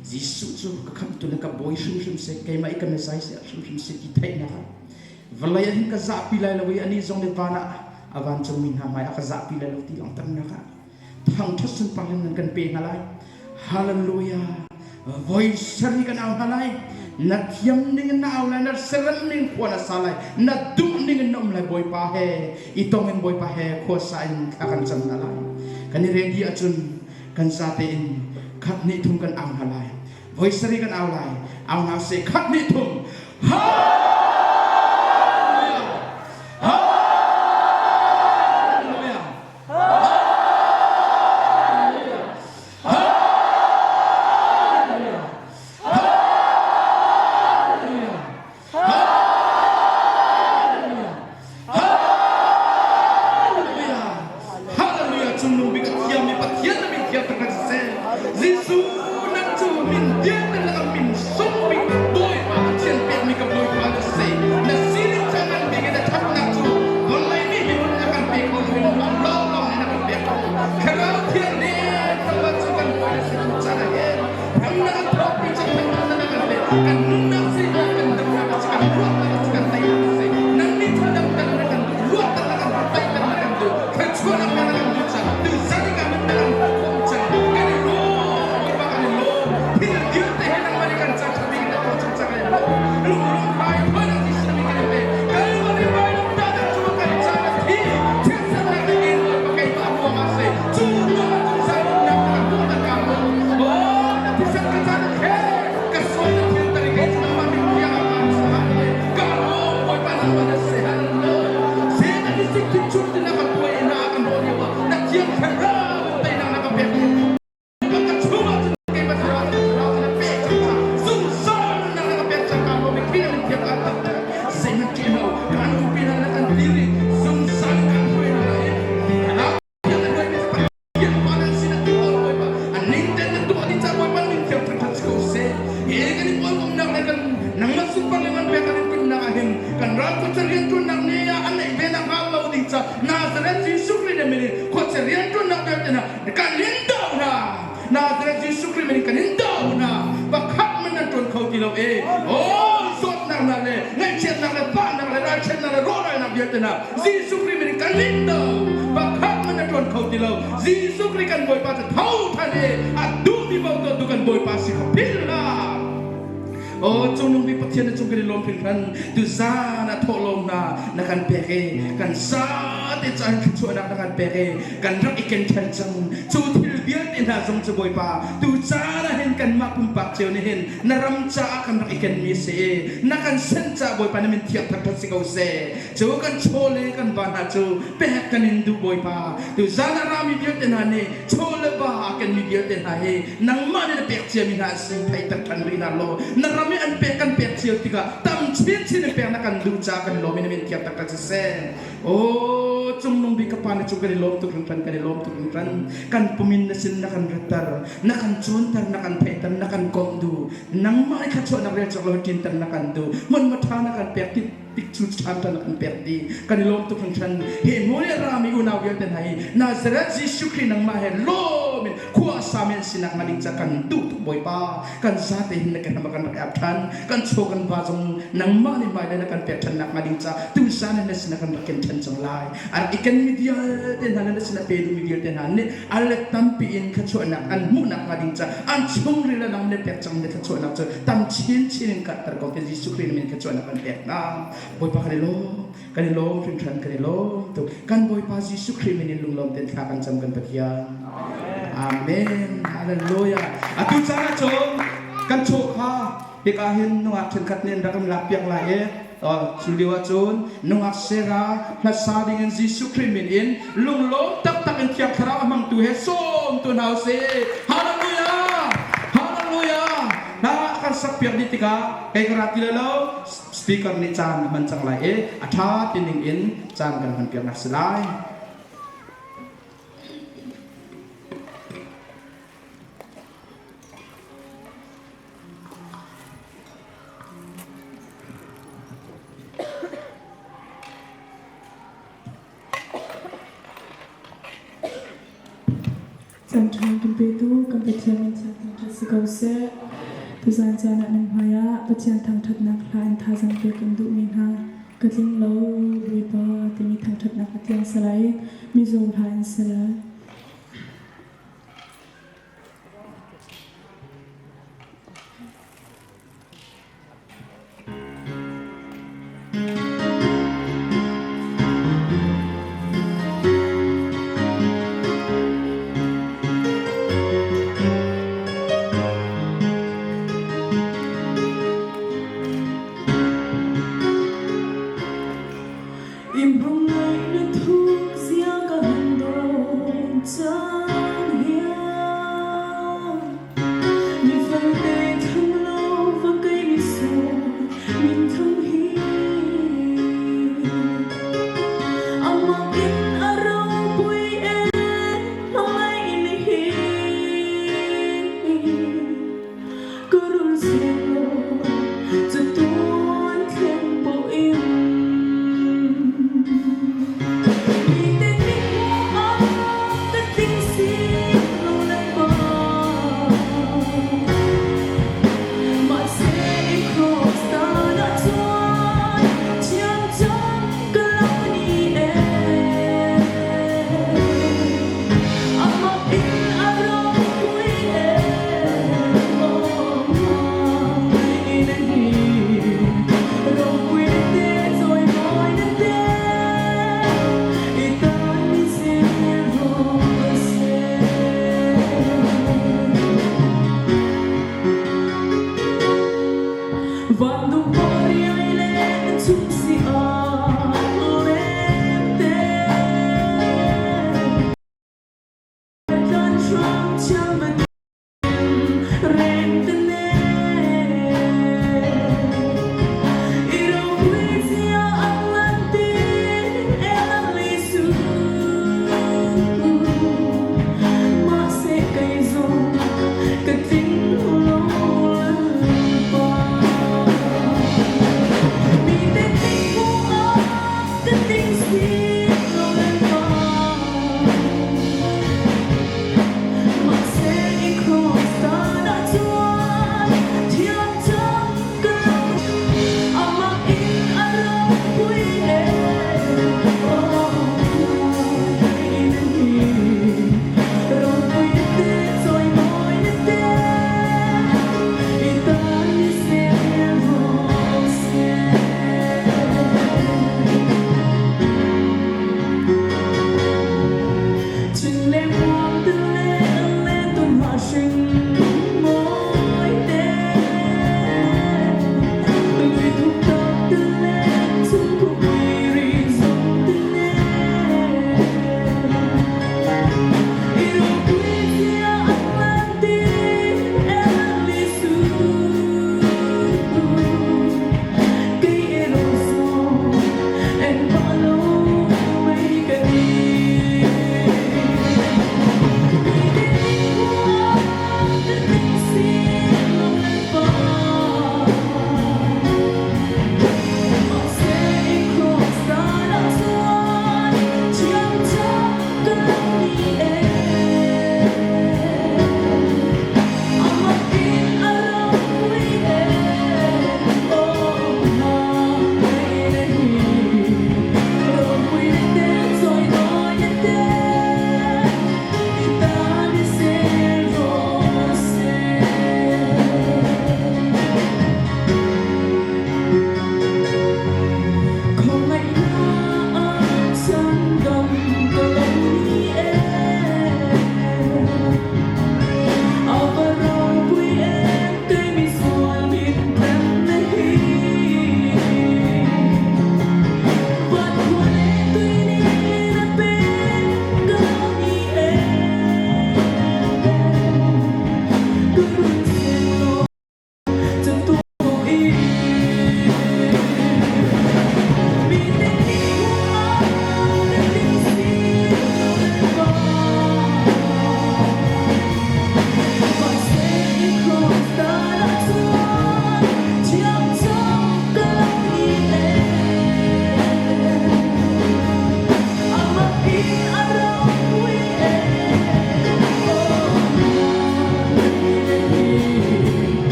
Jesuh cu ka khamhtu le ka bawi hrimhrim si, keimah i ka messiah hrimhrim si ti theihnak ah vawlei ah hin ka zahpi lai lo i anih zong nih van ah a vancungmi hna hmai ah ka zahpi lai lo ti langhternak ah thangṭhat sunpar in nan kan pe hna lai. Hallelujah! Voi sarih kan au hna lai. Na thiam ning in na au lai, na serem ning khua na sa lai, na duh ning in na um lai Bawipa he i tong in Bawipa he khua sa in thla kan cam hna lai. Kan i ready ahcun kan zate in khat hnih thum kan au hna lai. Voi sarih kan au lai. Au hna sih khat hnih thum. Hallelujah! Hallelujah! Hallelujah! Cungnung bik a thiammi Pathian na min thiam taktak siseh. Jesuh nan cu min vialte lakah min sung bik Bawipa Pathian pekmi ka Bawipa na si. Na sining cu a ngan bik i na ṭhatnak cu vawlei nih hin a kan pe kho lo i nangmah lawnglawng nih na kan pek kho. Thlarau Thianghlim nangmah cu kan Bawi na si tu caan ah hin nangmah kan thawkpi cang nangmah na kan pek. Kan nunnak si kan damnak a si kan ruahnak a si kan teinak a si. Nang nih thadamter na kan duh, ruahter na kan duh, teiter na kan duh, thluachuahnak na kan duh cang. Tu zan i kan nunnak an hmuh khawh cang. Kan i lawm, Bawipa kan i lawm. Thil vialte he nangmah nih kan ca ṭha bik in na tuah cang cang kan i lawm. Lunglawm hai thawinak Jesuh min kan i pe. Kan lung i vai lung ta dang cu kan caan a thi. Chiatsernak na in Bawipa keimah ruangah si. Cu ruangah zungzal nunnak na kan hmuh na ka lawm. Oh, na thisen ka caan a khe. Ka sual na thil tar i kei cu nangmah min tiang ah kaan chuah. Ka lawm Bawipa nangmah na si. Hallelujah. Satan i sik thin chun tin na ka tuai i na kan rawh lio ah na thiang thlarau in teinak na ka pek. Ka chungah cun keimah thlarau thlarau na pek cang ca zungzal nunnak na ka pek cang ka lawm i Khrih na min thiang kaan tak. Zeihmanh ṭih lo kan upi hna na kan dir i zungzal kan hruai hna lai i Nazareth Jesuh Khrih min in khuacia rianṭuannak vialte hna kan in doh hna Nazareth Jesuh Khrih min in kan in doh hna pakhat man nan ṭuan kho ti lo e oh zawtnak hna le ngaihchiatnak le fahnak le ralchiatnak le rawhralnak vialte hna Jesuh Khrih min in kan in do pakhat man na ṭuan kho ti lo Jesuh Khrih kan Bawipa cu tho ṭhan i a duhmi paoh tu kan Bawipa si kha philh hlah Oh cungnung bik Pathian na cung kan i lawm hringhran tuzan a thawhlawm hna na kan pek i kan zate caan thluachuahnak na kan pek i kan rak i ken ṭhan cang cu thil vialte hna zong cu Bawipa tu caan ah hin kanmah pumpak cio nih hin na ram caah kan rak i kenmi a si i na kan senh caah Bawipa na min thiang thangṭhat si ko seh Cu kan chaw le kan va hna cu pek kan in duh Bawipa. Tu zan ah rami vialte hna nih chaw le va a kenmi vialte hna hi nangmah nih na pek ciami hna an si theihter ṭhan rih hna law na ram i an pek kan pek cio tikah tam chinchin in pek na kan duh caah kan lawm i na min thiang taktak siseh. Aw cungnung bik ka pa na cung kan i lawm tuk hringhran kan i lawm tuk hringhran kan pumin na sin na kan ratter na kan cawnter na kan theihter na kan komh duh nangmah i thluachuahnak rel cawk lo ṭinter na kan duh hmunhma ṭha na kan pek ti tikcu ṭhan ṭhan kan pek dih kan i lawm tuk hringhran hi hnu i rami unau vialte hna hi Nazareth Jesuh Khrih nangmah he lawm in khua sami an sinak hnga ding ca kan duh tuk Bawipa kan zate hin na kan kan rak ap ṭhan kan chaw kan va zong nangmah nih hmailei na kan pek ṭhan nak hnga ding ca tusan na sinah kan rak ken ṭhan cang lai a rak i kenmi vialte hna le na sinah pe duhmi vialte hna nih a let tampi in thluachuahnak an hmuhnak hnga ding ca an chungril a nang le pek cang mi thluachuahnak cu tam chinchin in karhter ko te Jesuh Khrih min thluachuahnak kan pek hna Bawipa kan i lawm kan i lawm hringhran kan i lawm tuk kan Bawipa Jesuh Khrih min in lunglawm ten thla kan cam kan Pathian Amen Hallelujah atu caan ah cun kan chaw kha hika hin nungak thenkhat nih an rak in lak piak lai i Cu lio ahcun nungak Sarah hlasa dingin Jesuh Khrih min in lunglawm taktak in Thiang Thlarau a hmangtu he sawm tu hna usih. Hallelujah! Hallelujah! Hla kan sak piak dih tikah kei ka ra ti lai lo speaker nih caan a hman cang lai i a ṭha ti ning in caan kan hman piaknak si lai. Caan ṭha kan petu. Pathian min thiang thangṭhat si ko seh. Tuzan caan ah nan hmaiah Pathian thangṭhatnak hla in thazaang pek kan duhmi hna ka tling lo Bawipa timi thangṭhatnak a tiang salai i mizaw hla in salai.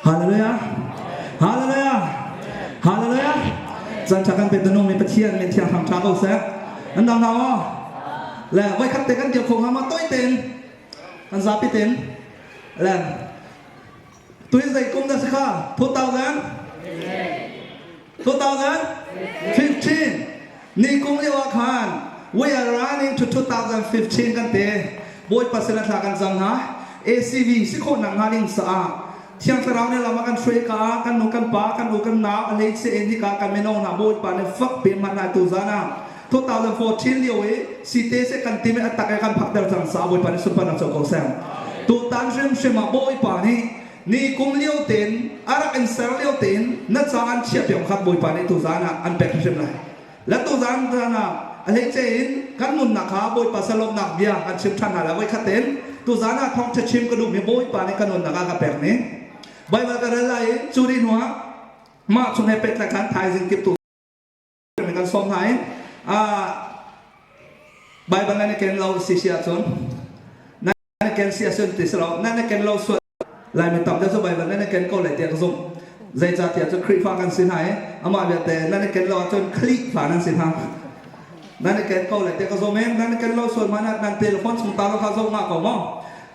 Hallelujah. Hallelujah. Hallelujah. Caan ṭha kan pe nung mi Pathian min thiang hram ṭha ko seh. Nan dang hna maw? Le voi khat te kan dir kho hnga ma toi ten kan zapi ten le tuin zei kum dah si kha 2000 2015 ni kum lio ah khan we are running to 2015 kan te Bawipa sin a thla kan cang hna ACV si khawh nak hnga ding caah Thiang Thlarau nih lam a kan hruai ka kan nu kan pa kan u kan nau a hleice in hika kan mino hna Bawipa nih fak pe hmanh hna tu zan ah 2014 lio i site se kan tim i a tak i kan phakter cang caah Bawipa nih sunparnak co ko seh tutan hrimhrim ah Bawipa nih Ni kum lio tein a rak in ser lio tein na ca an chiah piak kha Bawipa nih tuzaan ah an pek hrimhrim lai. Le tuzaan zaan ah a hleice in kan nunnak kha Bawipa salawmnak bia kan chim ṭhan hna lai. Voikhat tein tuzaan ah thawngṭha chim ka duhmi Bawipa nih ka nunnak ah ka pek ni. Baibal ka rel lai i cu dih hnuah mah chung he pehtlaih khan thaizing kip tu kan sawm hna i Baibal nan i ken lo si si ahcun nan i ken si ahcun ti si lo nan i ken lo sual Laimi tam deuh cu Baibal nan i ken ko lai tiah ka zumh. Zeicahtiah cu Khrihfa kan si hna i amah vialte nan i ken lo ahcun Khrihfa nan si hna. Nan i ken ko lai tiah ka zumh i nan i ken lo sual hmanh ah nan telephone chung ta lo kha zoh ngah ko maw?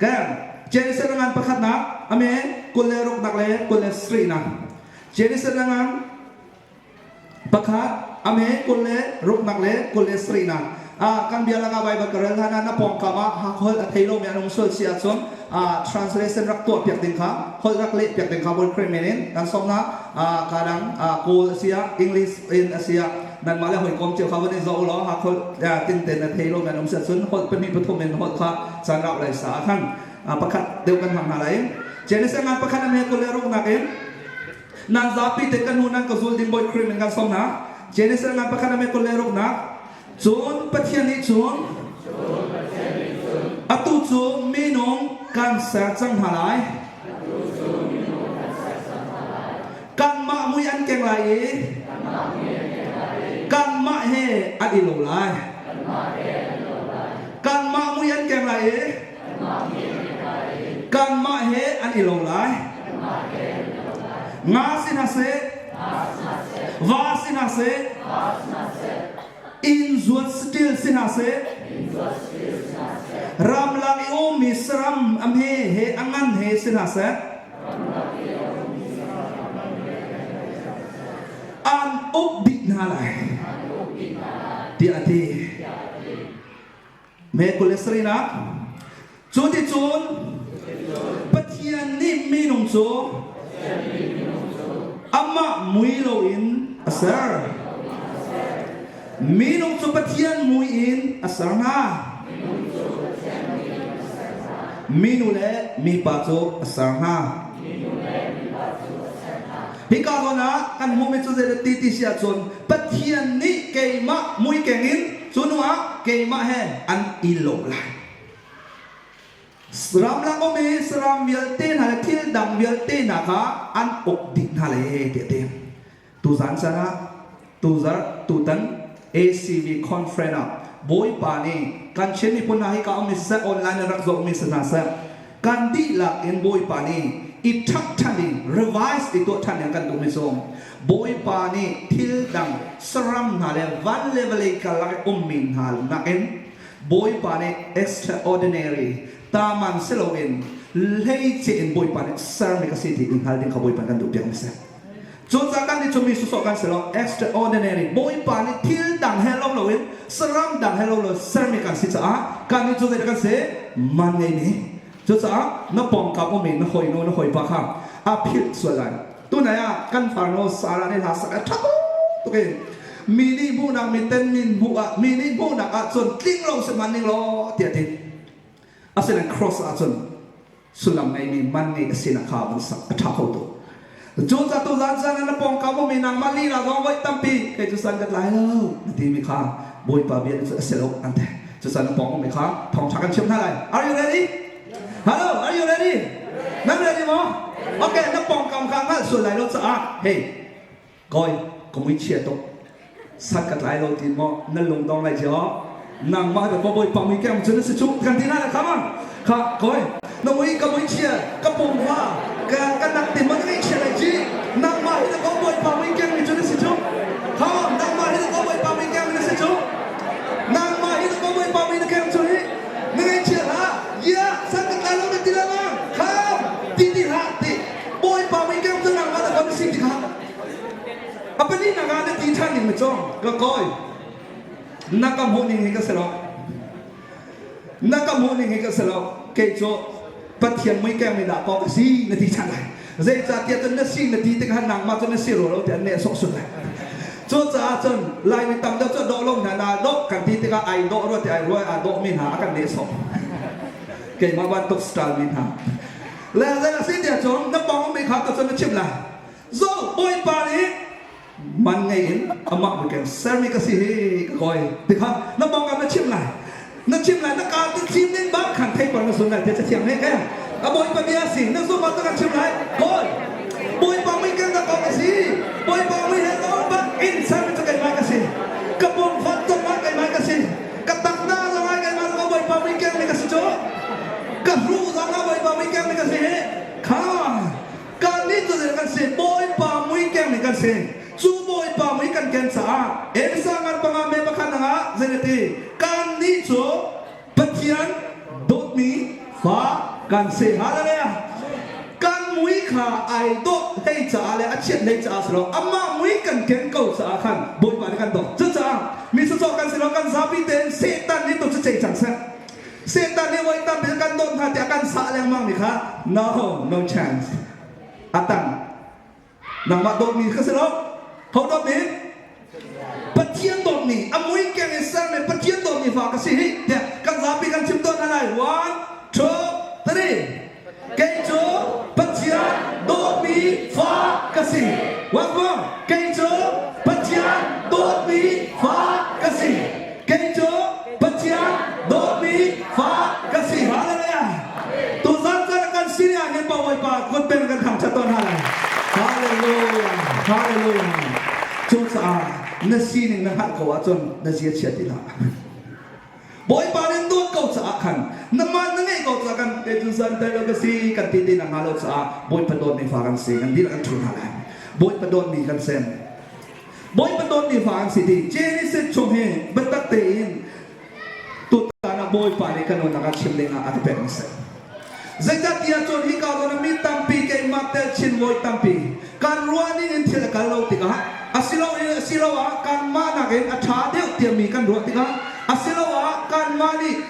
Kan Genesis ngan pakhatnak ame 26 nak le 27 nak Genesis ngan Pakhat, a me 26 nak le 27 nak. Ah, kan bia lakah Bible ka rel hlan ah na pawngkam ah Hakholh a thei lomi an um sual si ahcun ah, translation rak tuah piak ding kha, holh rak leh piak ding kha Bawi Khrih min in kan sawm hna. Ah, ka dang ah, Kawl a si ah, English in a si ah, nanmah le hawikom cio kha van i zoh u law Hakholh tin tein a thei lomi an um si ahcun holh pahnih pathum in holh kha caan rauh lai sa ah khan ah, pakhat deuh kan hmang hna lai. Genesis ngan pakhat a me 26 nak in Nan zapi te ka hnu nan ka zul ding Bawi Khrih min kan sawm hna. Genesis ngan pakhat ame 26 nak. Cun Pathian nih cun atu cu minung kan ser cang hna lai. Kanmah mui an keng lai i kanmah he an i lo lai. Kanmah mui an keng lai i Kanmah he an i lo lai. Nga si hna seh, va si hna seh, inn zuat saṭil si hna seh, ramlak i ummi saram a hme he a ngan he si hna seh, an uk dih hna lai, tiah a ti. Me 27 nak Cu ti cun Pathian nih minung cu amah mui loin a ser. Minung cu Pathian mui in a ser hna. Minu le mipa cu a ser hna. Hika zawn ah kan hmuhmi cu zeidah ti ti si ahcun Pathian nih keimah mui keng in cu hnu ah keimah he an i lo lai. Ramlak um i saram vialte hna le thil dang vialte hna kha an uk dih hna lai tiah a ti. Tuzan caan ah tuzarh tutan ACV conference ah Bawipa nih kan Chin miphun hna hi ka ummi siseh online in rak zohmi si hna seh kan dihlak in Bawipa nih i ṭhak ṭhan in revise i tuah ṭhan in kan duhmi cu Bawipa nih thil dang saram hna le van le vawlei karlak i ummi hna nakin Bawipa nih extraordinary taman si loin hleice in Bawipa nih sermi ka si ti i hngal ding kha Bawipa kan duh piakmi si. Cucaah kan nih cu mi sawsawh kan si lo, extraordinary Bawipa nih thil dang he lo loin saram dang he lo lo sermi kan si caah kan nih cu zeidah kan si? Man ngeimi. Cucaah na pawngkam ummi na hawinu na hawipa kha a philh sual lai. Tunai ah kan farnu Sarah nih hla sak a ṭha tuk i mi nih hmuhnak mi ten min hmuh ah mi nih hmuhnak ah cun tling lo si hmanh ning law tiah a ti. Asinain cross ah cun sullam ngeimi man ngei a sinak kha van sak a ṭha kho tuk. Cucaah tuzaan zan ah na pawngkam ummi nangmah lila zong voi tampi kei cu san ka tlai lo na timi kha Bawipa bia cu a si lo an ti. Cucaah na pawng ummi kha thawngṭha kan chimh hna lai. Are you ready? Hello, are you ready? Nan ready maw? Okay, na pawngkam kha hngalh sual lai lo caah hey, Kawi, ka muichia tuk. San ka tlai lo ti maw na lung dong lai cio. Nangmah da bawi pang mi kem cun si chu kan ti na le kha ma. Kha kawi, na mui ka muichia, ka pum fa. Ka ka nak ti man ngai chia lai ci. Nangmah hi na ko Bawipa mui keng mi cu na si cu. Come on, nangmah hi na ko Bawipa mui keng mi na si cu. Nangmah hi na ko Bawipa mui na keng cu hi. Na ngai chia hlah. Yeah, san ka tlai lo na ti lengmang. Come, ti ti hlah ti. Bawipa mui keng cu nangmah na ko na si ti kha. A pali nak ah na ti ṭhan ning na cawng. Ka kawi. Na ka hmuh ning hi ka si lo. Na ka hmuh ning hi ka si lo. Kei cu Pathian mui keng mi dah kaw ka si na ti ṭhan lai. Zeicahtiah cun na si na ti tikah nangmah cu na si rua lo ti an nehsawh sun lai. Cucaah cun Laimi tam deuh cu dawh lo hna naa dawh kan ti tikah ai dawh rua ti ai rua aa dawhmi hna a kan nehsawh. Keimah bantuk style mi hna. Le zei a si tiah cun na pawng mi kha tu cun na chimh lai. Zo Bawipa nih man ngei in amah mui sermi ka si hi ka kawi ti kha na pawngkam na chim lai na chim lai na kaa tu chim ding bak khan thei pang na sun lai te cathiang ne ke a bawipa bia si na zum ah ka chim lai kawi bawipa mui kan ka kong si bawipa mui he lo bak in sermi cu keimah ka si ka pum fat zong ah keimah ka si ka takna zong ah keimah ka bawipa mui keng mi ka si cu ka hru zong ah bawipa mui keng mi ka si hi kha Kannih cu zei kan si? Bawipa mui keng nih kan si. Cu Bawipa mui kan ken caah Elsa ngan panga me pakhat ah zei na ti? Kannih cu Pathian dawtmi fa kan si. Hallelujah! Kan mui kha ai dawt hlei caah le a chiat hlei caah si lo, amah mui kan ken ko caah khan Bawipa nih kan dawt. Cucaah mi sawsawh kan si lo, kan zapi tein Satan nih tu cu cei cang seh. Satan nih voi tampi kan dawt hna tiah kan sah lengmang mi kha no, no chance. Atang. Nangmah dawtmi kha si lo. Ho dawtmi? Pathian dawtmi, a mui keng in sermi Pathian dawtmi fa ka si hi tiah kan zapi kan chim tawn hna lai. One, two, three. Kei cu Pathian dawtmi fa ka si. One more. Kei cu Pathian dawtmi fa ka si. Kei cu Pathian dawtmi fa ka si. Hallelujah. Tuzan caan kan sin ah hin Bawipa kut pen kan thangṭhat tawn hna lai. Hallelujah. Hallelujah. Cucaah na sining na hngalh ko ahcun na zia chia ti hlah. Bawipa nih dawt ko caah khan nangmah na ngeih ko caah kan kei cu santai lo ka si kan ti ti na hnga lo caah Bawipa dawtmi fa kan si kan dihlak kan ṭhu hna lai. Bawipa dawtmi kan si. Bawipa dawtmi fa kan si ti Genesis chung hi biatak tein tutan ah Bawipa nih kan unnak ah chim ding ah a ka pek si. Zeicahtiah cun hika zawn ah mi tampi keimah tel chin voi tampi kan ruah ning in thil a kal lo tikah asiloin asiloah kanmah nakin a ṭha deuh tiami kan ruah tikah asiloah kanmah nih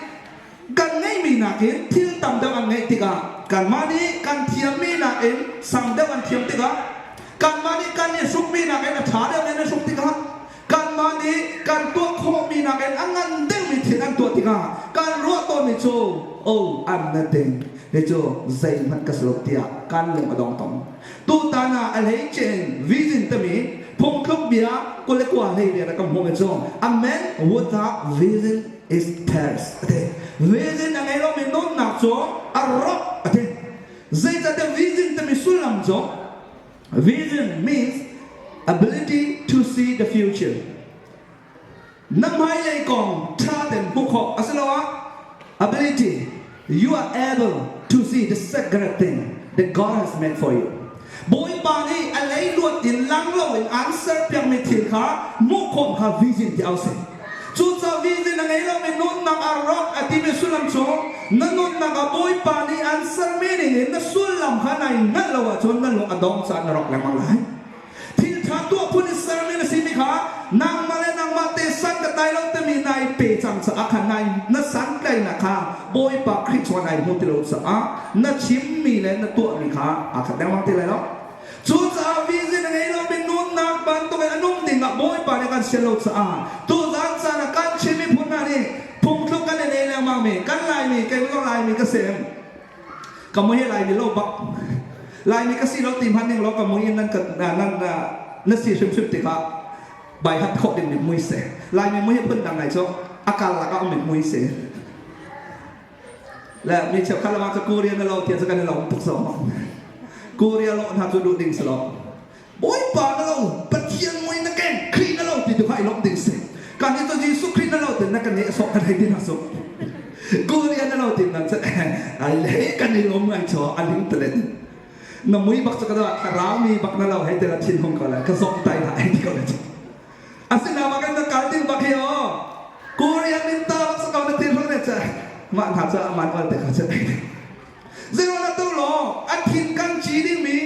kan ngeihmi nakin thil tam deuh an ngeih tikah kanmah nih kan thiammi nakin sang deuh an thiam tikah kanmah nih kan i hrukmi nakin a ṭha deuh in an hruk tikah Kanmah nih kan tuah khawhmi nakin a ngan deuhmi thil an tuah tikah kan ruah tawnmi cu oh I'm nothing hi cu zeihmanh ka si lo tiah kan lung a dong tawn. Tutan ah a hleice in vision timi phungthluk bia 29 hlei rian a kan hmuhmi cu a man without vision is perish a ti. Vision a ngei lomi nunnak cu a rawk a ti. Zeicahtiah vision timi sullam cu Vision means ability to see the future. Na hmailei kong ṭha tein hmuh khawh asiloah ability you are able to see the sacred thing that God has meant for you. Bawipa nih a leiluat in lang loin aan serpiakmi thil kha hmuh khawh kha vision ti au si. Cucaah vision a ngei lomi nunnak ah rawk a timi sullam cu na nunnak ah Bawipa nih aan sermi ningin na sullam kha nai hngalh lo ahcun na lung a dong caah na rawk lengmang lai. Thil ṭha tuah phun in sermi na simi kha nangmah le nangmah te san ka tlai lo timi nai pe cang caah khan nai na santlaihnak kha Bawipa Khrih chungah nai hmu ti lo caah na chimmi le na tuahmi kha aa khat lengmang ti lai lo. Cucaah vision a ngei lomi nunnak bantukin a nung dingah Bawipa nih kan sian lo caah tuzaan caan ah kan Chin miphun hna nih phungthluk kan i nei lengmangmi kan Laimi kei zong Laimi ka si ka mui hi Laimi lo bak Laimi ka si lo ti hmanh ning law ka mui in nan ka nan na si hrimhrim tikah bai hat khawh ding mi mui si Laimi mui hi phun dang ngai cu a karlak ah um mi mui si Le mi cheukhat lama cu Korea na lo tiah cu kan i lawm tuk zawng. Korea lawh hna cu duh ding si lo. Bawipa na lo, Pathian mui na keng, Khrih na lo ti tu kha i lawmh ding si. Kan hi cu Jesuh Khrih na lo tin na kan i sawh kan hei ti hna su. Korea na lo tin nan cu ai lei kan i lawm ngai chaw a ling talen. Na mui bak cu ka dawh thlarau mi bak na lo hei te la thin hung ko lai ka zong tai hlah hei ti ko lai. Asina bak in na kal ding bak hi o. Korea min ta bak sa ko na thin hung ne cha. Mah hna cu aman wal te kha cha. Zero na tu lo a thin kan ci ding mi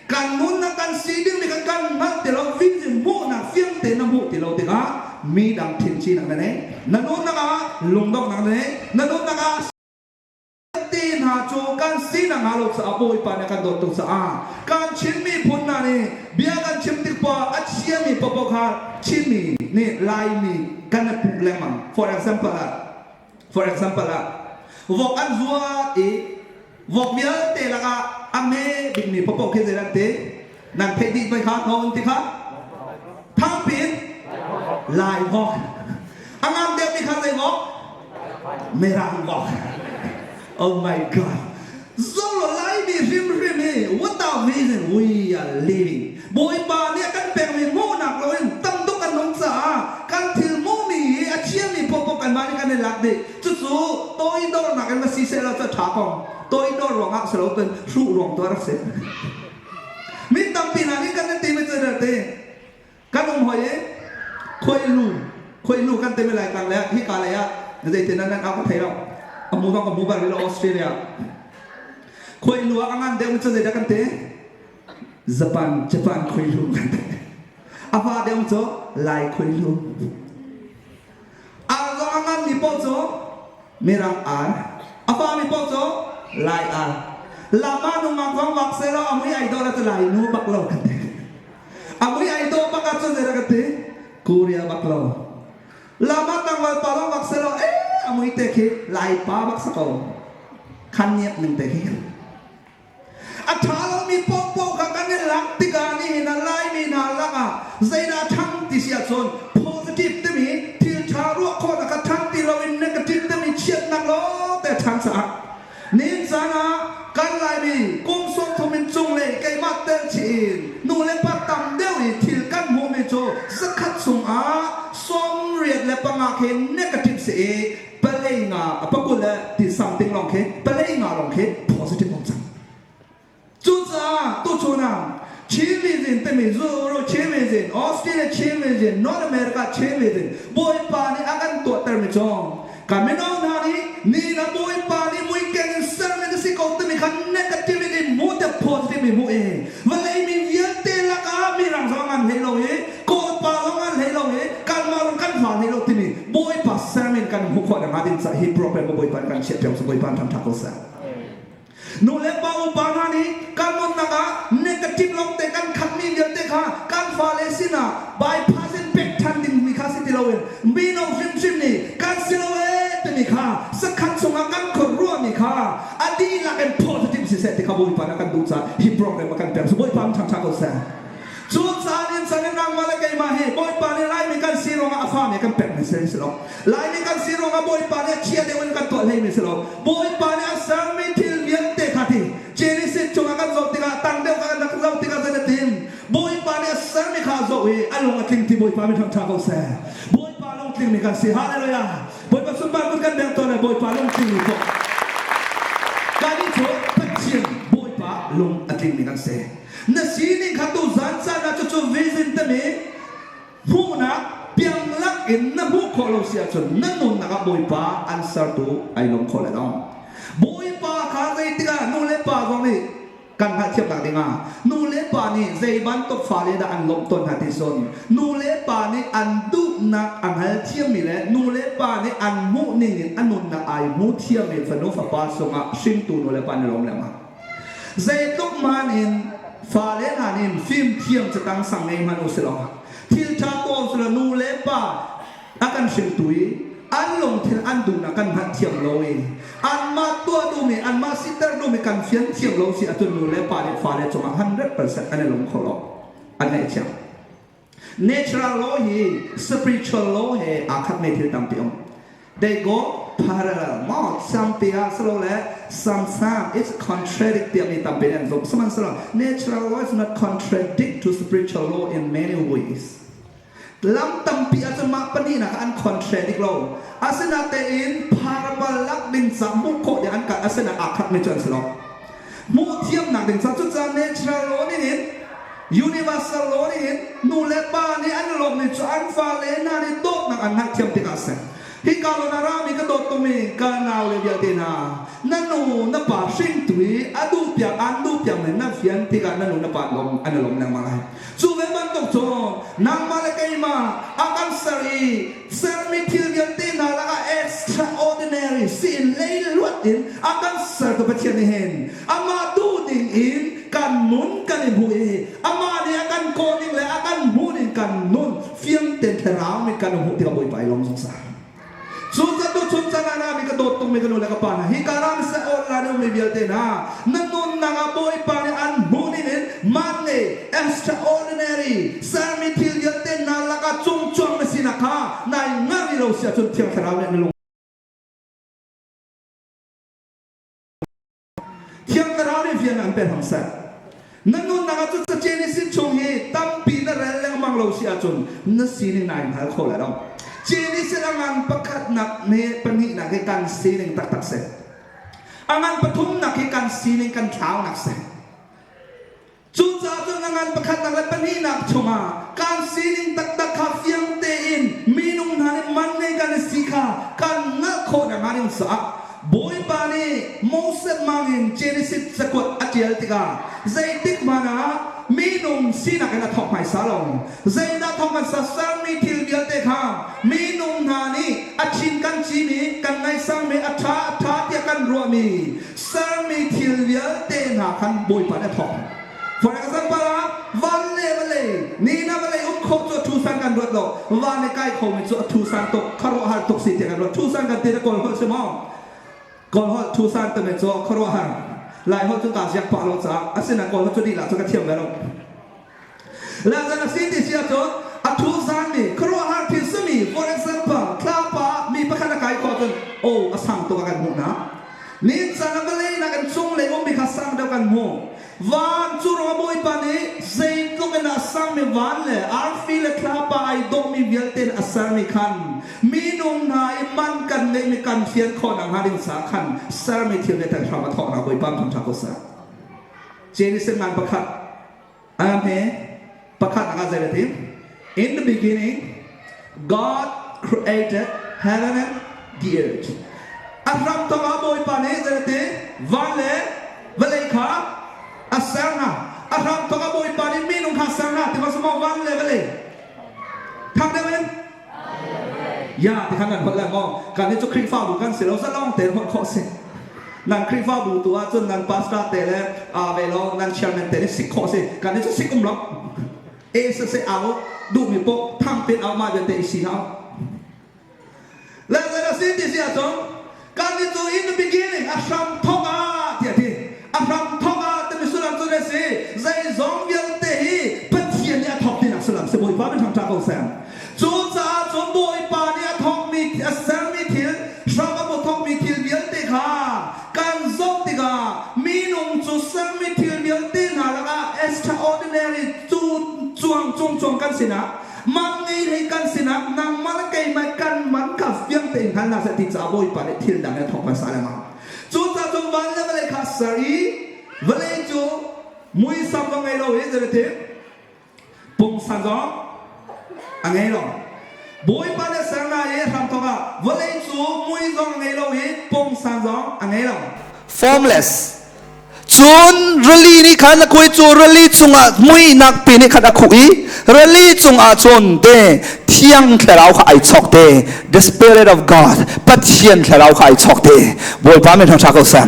kan nun na kan si ding mi kan kan hngalh ti lo vision hmuh nak fiang te na hmuh ti lo tikah mi dang thin ci nak na nei na nun nak ah lungdong nak na nei na nun nak ah te hna cu kan si na nga lo caah Bawipa nih kan dawt tuk caah kan Chin miphun hna nih bia kan chim tik poah a chiami paohpaoh kha Chinmi nih Laimi kan i puh lengmang. For example ah for example ah vok an zuat i vok vialte lakah a me bikmi paohpaoh khi zei an ti nan theih dih voi kha no an ti kha thangpi in Lai vok a ngan deuhmi kha zei vok Mirang vok. Oh my God. Zolo Laimi hrimhrim hi without reason we are living. Bawipa nih a kan pekmi hmuhnak loin tam tuk kan nung caah kan thil hmuhmi hi a thiammi popoh kanmah nih kan i lak dih. Cucu toidornak in va si seh law cu a ṭha ko. Toidor ruangah si lo cun hruh ruang tu a rak si. Mi tampi hna nih kan ti mi cu te kan um hoi i khuailu khuailu kan timi lai tlang le hika lei ah zeitin nan au ka thei lo a mu bang ka mu bal lo Australia khuailu ah a ngan deuh cu zeidah kan ti Japan Japan khuailu kan ti a fa deuh cu Lai khuailu ar zong a ngan mi paoh cu Mirang ar a fa mi paoh cu Lai ar lama nungak zong vak selaw a mui ai dawh la cu Lai nu bak lo kan ti A mui ai dawh bak ahcun zei dah ka ti? Korea bak lo. Lama tangval pa lawng bak selaw eh a mui te khi Lai pa bak sa ko. Khan niap ning te khi. A ṭha lomi pohpoh kha kan i lak tikah nihin ah Laimi hna lakah zeidah ṭhang ti si ahcun positive timi thil ṭha ruah khawhnak kha ṭhang ti loin negative timi chiatnak lawngte a ṭhang caah Nihin caan ah kan Laimi kum 30 in cunglei keimah tel chih in nu le pa tam deuh i thil kan hmuhmi cu zakhat chungah 85 khi negative si i palei nga pakul le ti something lawng khi palei nga lawng khi positive um cang. Cucaah tuchun ah Chin Region timi Zuru Chin Region, Australia Chin Region, North America Chin Region Bawipa nih a kan tuahtermi cu kan mino hna nih ni na Bawipa nih muikeng in sermi na si ko timi kha negativity hmu te positive hmu i vawlei mi vialte lakah mirang zong an hlei lo i Kawlpa zong an hlei lo i kanmah zong kan fa hlei lo timi Bawipa sermi kan hmuh khawh nakhnga ding caah hi program Bawipa kan chiah piak Bawipa thangṭhat ko seh. Nu le pa upa hna nih kan nunnak ah negative lawngte kan khatmi vialte kha kan fale sinah bypass in pek ṭhan dingmi kha si ti loin mino hrimhrim nih kan si lo ee timi kha sakhan chungah kan khuaruahmi kha a dihlak in positive siseh ti kha Bawipa nih a kan duh caah hi program a kan pek. Bawipa an ṭhangṭha ko seh. Cu caan in chan in nangmah le keimah hi Bawipa nih Laimi kan si ruangah a fami kan pekmi si si lo. Laimi kan si ruangah Bawipa nih a chia deuh in kan tuah hleimi si lo. Bawipa nih a sermi thil vialte kha ti Genesis chungah kan zoh tikah tang deuh kan rak zoh tikah zei na tim Bawipa nih a sermi kha a zoh i a lung a tling ti Bawipa mi ṭha ko seh. Bawipa lungtlingmi kan si. Hallelujah. Bawipa sunpar kut kan bengh tawn le Bawipa lungtling mi kong. Kannih cu Pathian Bawipa lung a tlingmi kan si. Na sining kha tu zan caan ah cucu vision timi hmuhnak pianglak in na hmuh khawh lo si ahcun na nunnak ah Bawipa an sertu ai lawm khawh lai lo. Bawipa kha zeitik ah nu le pa zong nih kan hngalhthiamnak dingah nu le pa nih zei bantuk fale dah an lawmh tawn hna ti cun nu le pa nih an duhnak a hngalthiammi le nu le pa nih an hmuh ning in a nunnak ai hmu thiammi fanu fapa sungah hringtu nu le pa nih lawm lengmang. Zeitluk hmanh in fale hna nih fimthiam catang sang ngei hmanh u silaw thil ṭha tuah u silaw nu le pa a kan hringtu i an lungthin an duhnak kan hngalh thiam lo i anmah tuah duhmi anmah siter duhmi kan fian thiam lo si ahcun nu le pa nih fale cungah 100% an i lung kho lo an ngaihchiam Natural law hi spiritual law he aa khatmi thil tampi um. They go parallel. Maw sampi ah silole samsam it's contradict tiami tampi an zumh. Sihmanhsehlaw natural law is not contradict to spiritual law in many ways. Lam tampi ahcun mah pahnihnak an contradict lo. Asinatein parable lak ding ca hmuh khawh ding an kal asinain aa khatmi cu an si lo. Hmuh thiamnak ding ca cucaah natural law ning in universal law ning in nu le pa nih an lawmmi cu an fale hna nih dawtnak an hngalhthiam tikah a si. Hika lon a rami ka dawt tungmi ka nau le vialte hna, na nu na pa hringtu i a duh piak an duh piak men na fian tikah na nu na pa lawm an i lawm lengmang lai. Cu ve bantuk cun nangmah le keimah a kan ser i sermi thil vialte hna lakah extraordinary siin leiluat in a kan sertu Pathian nih hin amah duh ding in kan nun kan i hmuh i amah nih a kan kawh ning le a kan hmuh ning kan nun fiang tein thlarau nih kan hmuh tikah Bawipa i lawm zungzal. Cun tu chun chan ah mi ka dawt tukmi ka nu le ka pa hna hi ka ram se online ummi vialte hna na nunnak ah Bawipa nih an hmuh ning in man le extraordinary sermi thil vialte hna lakah cungcuang na sinak kha nai ngar lo si ahcun Thiang Thlarau nih na lung Thiang Thlarau nih rian an pe hram seh. Na nunnak ah cu Genesis chung hi tampi na rel lengmang lo si ahcun na sining nai hngal kho lai lo. Genesis a ngan pakhatnak ne pahnihnak hi kan sining taktak si. A ngan pathumnak hi kan sining kan thlaunak si. Cucaah cun a ngan pakhatnak le pahnihnak chungah kan sining taktak kha fiang tein minung hna nih man ngei kan i si kha kan hngalh khawh nakhnga ding caah Bawipa nih Moses hmangin Genesis cakuat a ṭial tikah zeitik hmanh ah minung sinak in a thawk hmaisa lo. Zeidah thawk hmasa sermi thil vialte kha minung hna nih a chin kan cimi, kan ngaihsangmi, a ṭha a ṭha tiah kan ruahmi sermi thil vialte hna khan Bawipa nih a thawk. For example ah van le vawlei ni na vawlei um khawh cu a thu san kan ruat lo van i kai khomi cu a thu san tuk khuaruahhar tuk si tiah kan ruat thu san kan ti na kawl holh si maw kawl holh thu san timi cu khuaruahhar lai holh cu kaa ziak pah lo caah asinain kawl holh cu lihlah cu ka thiam ve lo Lazar a si ti si ahcun a thu zaanmi khuaruahhar thil simi for example thlapa mi pakhat a kai khawh cun oh a sang tuk a kan hmuh na nin caan a vawlei nak in cunglei ummi kha sang deuh kan hmuh van cu rong a bawipa nih zeitluk in a sangmi van le arfi le thlapa ai dawhmi vialte in a sermi khan minung hna i man kan ngeihmi kan fian khawh nakhnga ding caah khan sermi thil vialte hram a thawknak bawipa thangṭhat ko seh Genesis ngan pakhat Ame pakhat ah zei ti In the beginning God created heaven and the earth. A hram thawk ah Bawipa nih zei ti van le vawlei kha a ser hna. A hram thawk ah Bawipa nih minung kha a ser hna ti ma samaw van le vawlei. Thang deuh in Ya ti khan nan holh lai maw? Kan hi cu Khrihfabu kan si lo zalong tein holh khawh si. Nan Khrihfabu tu ahcun nan pastor te le aa ve lo nan chairman te nih sik khawh si. Kan hi cu sik um lo. E se se au duhmi poh thang tein au ma vialte i si hau. Le le si ti si ahcun kan hi cu in the beginning a hram thawk ah tiah ti. A hram thawk ah timi sullam cu ne si. Zeizong vialte hi Pathian nih a thawk tinak sullam si Bawipa min thangṭha ko seh. Cucaah cun Bawipa nih a thawkmi a sermi thil hram a thawkmi thil vialte kha kan zoh tikah minung cu sermi thil vialte hna lakah extraordinary cu cuang cungcuang kan sinah man ngei hlei kan sinah nangmah le keimah kan man kha fiang tein hngal hna seh ti caah Bawipa nih thil dang he thawk hmasa lengmang. Cucaah cun van le vawlei kha a ser i vawlei cu muisam va ngei lo i zeitin pungsan zong a ngei lo. Bawipa nih ser hna i hramthawk ah vawlei cu mui zong a ngei lo i pungsan zong a ngei lo. Formless. Cun rili nih khan a kuai cu rili cungah muihnak pi nih khan a khuh i rili cungah cun te thiang thlarau kha ai chawk te the spirit of God Pathian thlarau kha ai chawk te Bawipa min thangṭha ko seh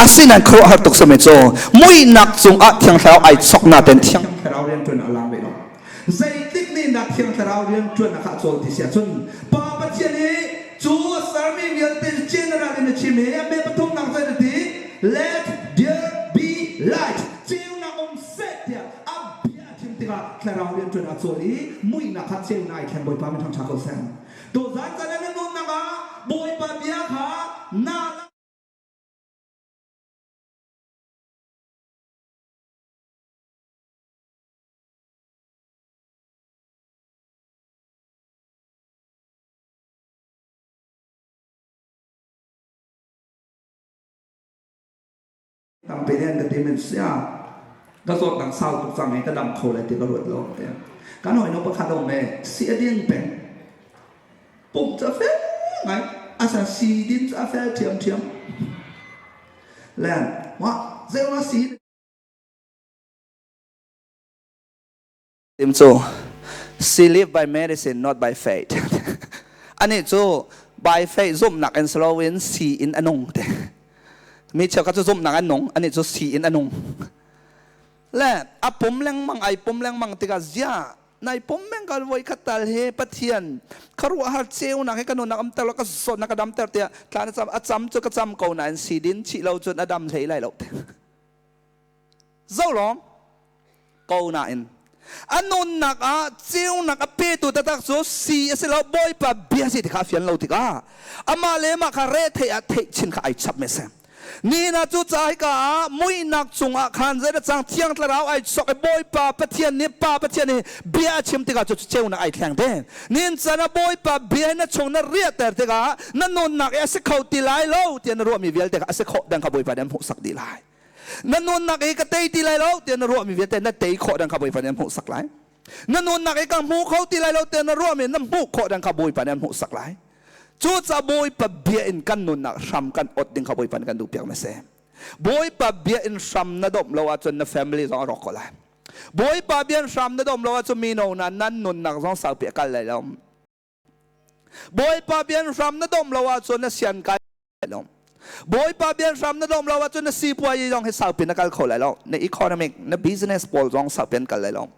asinain khuaruahhar tuk simi cu muihnak cungah thiang thlarau ai chawk na ten thiang thlarau rianṭuan a lang ve lo. Zeitik nih dah thiang thlarau rianṭuan a khah cawl ti si ahcun Pa Pathian i cu a sermi vialte general in a chim i a me pathumnak cu a ti let there be light ceunak um seh tiah a bia a chim tikah thlarau rianṭuan a cawl i muihnak kha ceunak ai thleng Bawipa min thangṭha ko seh. Tuzan caan ah na nunnak ah Bawipa bia kha na Tampi nih an ka ti men sia ka zawtnak sau tuk cang i ka dam kho lai ti ka ruat lo te. Kan hawinu pakhat a um e si a din peng. Pumh cu a fel ngai. Asa si din cu a fel ṭhiamṭhiam. Le wa zei si Tim cu she live by medicine not by faith. Anih cu by faith zumhnak in si loin si in a nung te. Mi cheukhat cu zumhnak an nung, anih cu si in a nung. Le a pum lengmang ai pum lengmang tikah zia nai pum meng ka voi khat tal he Pathian kharuahhar ceunak he ka nunnak am ter lo ka zawtnak ka dam ter tiah tlan a cam a cam cu ka cam ko nain si din chih lo cun a dam hlei lai lo te. Zo lawng ko nain a nunnak ah ceunak a petu taktak cu si a si lo Bawipa bia si ti kha a fian lo tikah amah le mah kha retheih ah theih chin kha ai chap me si nihin ah cu ca hika ah muihnak cungah khan zei cang thiang thlarau ai sok i Bawipa Pathian nih Pa Pathian nih bia a chim tikah cu ceunak ai thleng te nin can ah Bawipa bia na chung na riahter tikah na nunnak i a si kho ti lai lo tiah na ruahmi vialte kha a si khawh dang kha Bawipa nih an hmuhsak dih lai na nunnak i ka tei ti lai lo tiah na ruahmi vialte na tei khawh dang kha Bawipa nih an hmuhsak lai na nunnak i ka hmu kho ti lai lo tiah na ruahmi na hmuh khawh dang kha Bawipa nih an hmuhsak lai cucaah Bawipa bia in kan nunnak hram kan ot ding kha Bawipa nih kan duhpiak na si Bawipa bia in hram na domh lo ahcun na family zong a rawk ko lai Bawipa bia in hram na domh lo ahcun mino na nan nunnak zong saupi a kal lai lo Bawipa bian hram na domh lo ahcun na sian kai lo. Bawipa bian hram na domh lo ahcun na sipuayi zong hi saupi na kal kho lai lo. Na economic, na business pawl zong saupi an kal lai lo.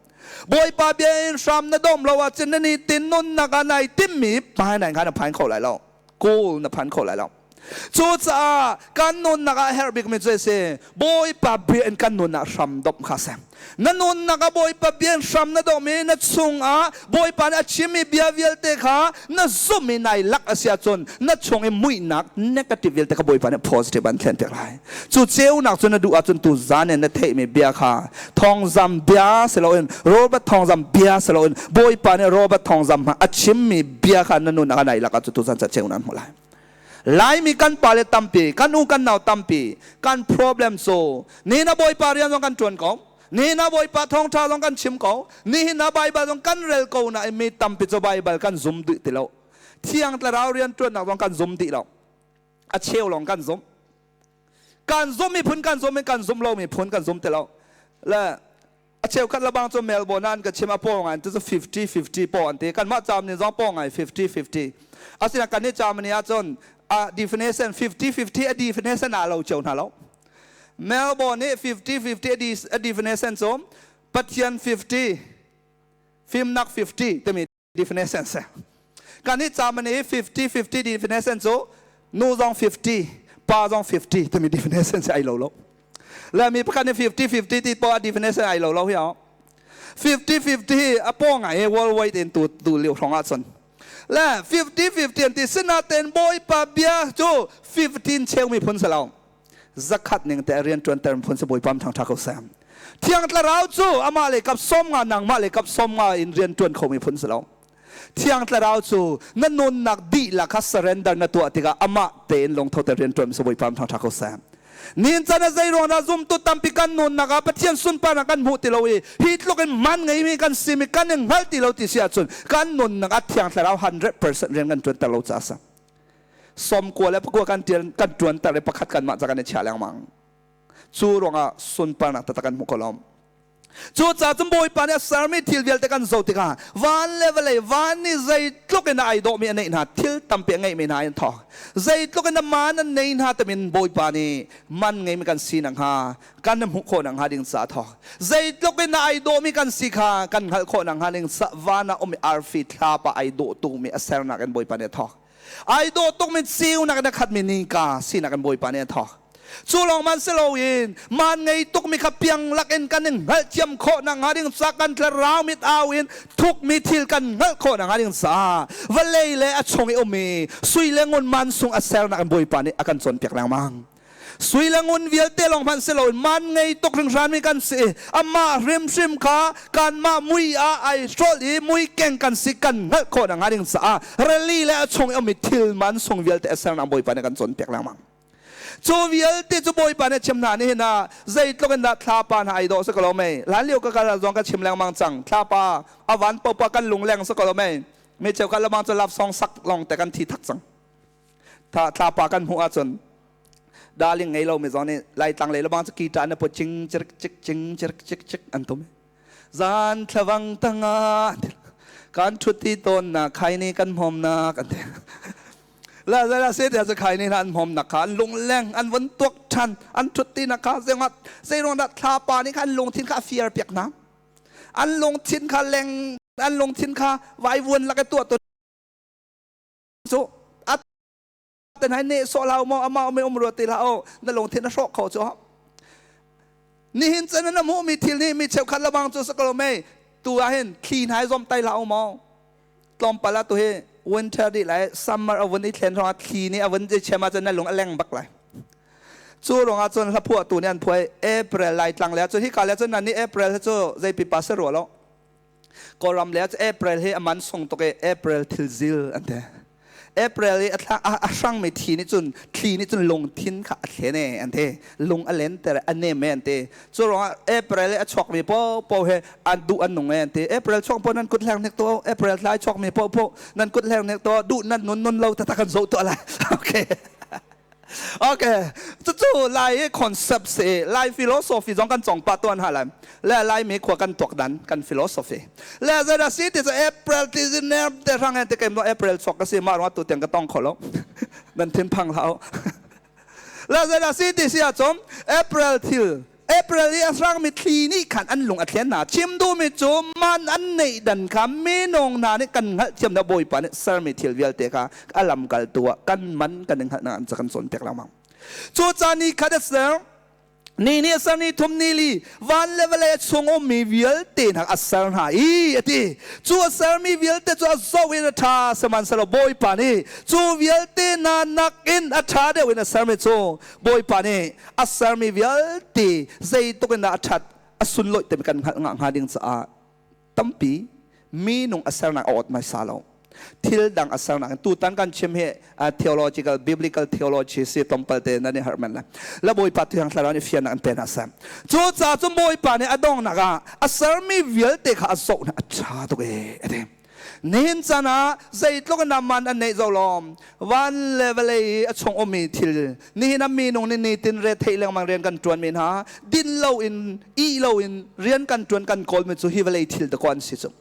Bawipa bia in hram na domh lo ahcun na nitin nunnak ah nai timmi phan kha na phan kho lai lo. Goal na phan kho lai lo. Cucaah kan nunnak ah herh bikmi cu a si Bawipa bia in kan nunnak hram domh kha a si. Na nunnak ah Bawipa bia in hram na domh i na chungah Bawipa nih a chimmi bia vialte kha na zumh i nai lak a si ahcun na chung i muihnak negative vialte kha Bawipa nih positive an thlen piak lai. Cu ceunak cu na duh ahcun tu zan in na theihmi bia kha thawngzam bia si loin Robert thawngzam bia si loin Bawipa nih Robert thawngzam hmang a chimmi bia kha na nunnak ah nai lak ahcun tu zan ca ceunak an hmuh lai. Laimi kan pale tampi, kan u kan nau tampi, kan problem cu ni na Bawipa rian zong kan ṭuan ko, ni na Bawipa thawngṭha zong kan chim ko, nihin na Baibal zong kan rel ko nain mi tampi cu Baibal kan zum dih ti lo. Thiang Thlarau rian ṭuannak zong kan zum dih lo. A cheu lawng kan zum. Kan zum miphun kan zum in kan zum lo miphun kan zum ti lo. Le a cheukhat lebang cu Melbourne ah an ka chim a paw ngai tu cu 50 50 paw an ti kanmah Germany zong paw ngai 50 50 asina kan i Germany ahcun a definition 50 50 a definition ah lo cio hna lo Melbourne nih 50 50 a definition cu Pathian 50 fimnak 50 timi definition si kan i Germany 50 50 definition cu nu zong 50 pa zong 50 timi definition si ai lo lo le mi pakhat nih 50 50 ti poah definition ai lo lo hi 50 50 hi a paw ngai worldwide in tu tu liu hrong ah cun le 50 50 an ti sinaten bawipa bia cu 15 cheu mi phun si lo zakhat ning te rian tuan ter phun si bawipa thang tha ko sam thiang thlarau cu amah le kap som nga nangmah le kap som nga in rian tuan kho mi phun si lo thiang thlarau cu na nunnak dihlak kha surrender na tuah tikah amah tein lungtho te rian tuan si bawipa thang tha ko sam nin chan a zei ruang dah zumtu tampi kan nunnak ah Pathian sunparnak kan hmuh ti lo i hi tluk in man ngeimi kan si mi kan in hngal ti lo ti si ahcun kan nunnak ah thiang thlarau 100% rian kan tuan ter lo ca sa som kua le pakua kan tial kan tuan ter i pakhat kan mah ca kan i chia lengmang cu ruangah sunparnak taktak kan hmuh ko lo cu ca cun bawipa nih a sermi thil vialte kan zoh tikah van le vawlei van nih zeitluk in a ai dawhmi a neih hna thil tampi a ngeihmi hna in thawk zeitluk in a man an nei hna tamin bawipa nih man ngeimi kan si nakhnga kan hmuh khawh nakhnga ding ca thawk zeitluk in a ai dawhmi kan si kha kan hngalh khawh nakhnga ding van ah um arfi thlapa ai dawh tukmi a sernak in bawipa nih a thawk ai dawh tukmi ceunak in a khatmi nika sinak in bawipa nih a thawk cu lawng man si loin man ngei tukmi kha piang lakin kan in hngalhthiam khawh nakhnga ding ca kan thlarau mit au in thukmi thil kan hngalh khawh nakhnga ding ca vawlei le a chung i ummi sui le ngun man sung a sernak in bawipa nih a kan cawnpiak lengmang Sui le ngun vialte lawng hmanh si loin man ngei tuk hringhran mi kan si. Amah hrimhrim kha kanmah mui ah ai hrawlh i mui keng kan si kan hngalh khawh nakhnga ding caah rili le a chung i ummi thil man sung vialte a sernak Bawipa nih kan cawnpiak lengmang. Cu vialte cu Bawipa nih a chim hna nihin ah zeitluk in dah thlapa hna ai dawh si ko lo mei. Hlan lio ka kal ah zong ka chim lengmang cang. Thlapa a van popa kan lungleng si ko lo mei. Mi cheukhat lamang cu love song sak lawng te kan thi thak cang. Thlapa kan hmuh ahcun darling ngei lo mi zong nih Laitlang lei lamang cu guitar na put ching chirik chik ching chirik chik chik an tum. Zan thlavang tangah kan ṭhut tawn na khai ni kan hmawm nak an ti. La la se te cu khai ni an hmawm nak kha an lungleng an von tuak ṭhan an ṭhut ti nak kha zeingah zeiruang dah thlapa nih khan lungthin kha a fiar piak hna. An lungthin kha leng an lungthin kha vaivuan lak i tuah tu cu a ten hai ne sawh hlah maw amah um um rua ti hlah o na lungthin a hrawk kho cu nihin chan na hmuh mi thil nih mi cheukhat labang cu sakalo mei tu ah hin thli hnai zom tai hlah maw tlawmpal ah tu hi winter di lai summer a vun i thlen rong ah thli nih a vun je chem ah cun na lung a leng bak lai cu rong ah cun hlaphuah tu nih an phuai April lai tlang le cun hi ka le cun nan nih April cu zei pipa se rua lo Kawlram le April hi a man sung tuk i April thilzil an ti. April i a hrangmi thi nih cun thli nih cun lungthin kha a thlen e an ti. Lung a lenter a nem e an ti. Cu ruangah April i a chuakmi paohpaoh hi an duh an nung e an ti. April chuak paoh nan kut hleng hnik tuah April thla i chuakmi paohpaoh nan kut hleng hnik tuah duh nan nun nun lo taktak kan zoh tuah lai. Okay. Okay, cucu Lai concept si, Lai philosophy zong kan cong pah tuan ha lai. Le Lai mi khua kan tuak dan kan philosophy. Le zeidah si ti cu April ti zin ner te rang en te kem April chuak ka si ma rong tu tiang ka tong kho lo. Nan thin phang hlah. Le zeidah si ti si ahcun April thil April i a hrangmi thli nih khan an lung a thlen hna. Chim duhmi cu man an neih dan kha minung hna nih kan hngalhthiam na Bawipa nih sermi thil vialte kha a lamkaltu ah kan man kan i hngalhnak an kan cawnpiak lengmang. Cu caan ni khat a ser, ni nih a ser ni thum ni li van le vawlei a chung ummi vialte hna a ser hna i a ti. Cu a sermi vialte cu a zoh in a ṭha sihmanhsehlaw Bawipa nih cu vialte hna nakin a ṭha deuh in a sermi cu Bawipa nih a sermi vialte zeitluk in dah a ṭhat a sunlawih timi kan hngalh hnga ding caah tampi minung a sernak a awt hmaisa lo thil dang a sernak tutan kan chim hi theological biblical theology si tlawmpal te nan i harh men la la Bawipa Thiang Thlarau nih fiannak an pe hna seh cu ca cu Bawipa nih a donghnak ah a sermi vialte kha a zoh hna a ṭha tuk e a ti Nihin caan ah zeitluk in man an neih zo lawm van le vawlei i a chung ummi thil nihin ah minung nih nitin re theih lengmang rian kan ṭuanmi hna din loin ih loin rian kan ṭuan kan kawlmi cu hi vawlei thil dakaw an si cu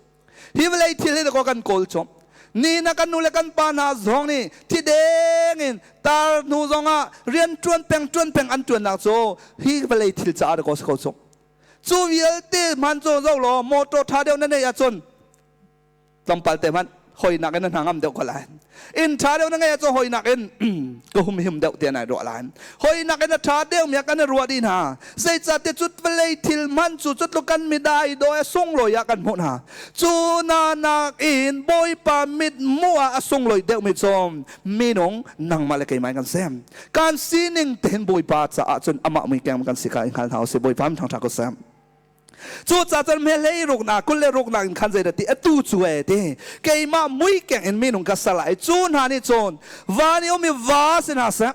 hi vawlei thil hi dakaw kan kawl cu ni na kan nu le kan pa hna zong nih thi deng in tar hnu zongah rian ṭuan peng ṭuan peng an ṭuannak cu hi vawlei thil caah dakaw si ko cu cu vialte hman cu zo law motor ṭha deuh na neih ahcun tlawmpal te hmanh hoinak in na hna ngam deuh ko lai inn ṭha deuh na ngeih ahcun hoinak in ka humhim deuh te nai ruah lai hoinak in a ṭha deuh mi kan i ruah dih hna zeicahtiah cut vawlei thil hman cu cutluk kan midai dawi a sunglawi ah kan hmuh hna cu na nak in Bawipa mit hmuh ah a sunglawi deuh mi cu minung nangmah le keimah in kan sem kan sining tein Bawipa caah cun amah mui keng kan si kha i hngal hna usih Bawipa mi thangṭha ko seh Cucaah cun hmelei ruknak 20 le ruknak in khan zeidah ti atu cu e ti keimah mui keng in minung ka ser lai cu hna nih cun van i um i va si hna seh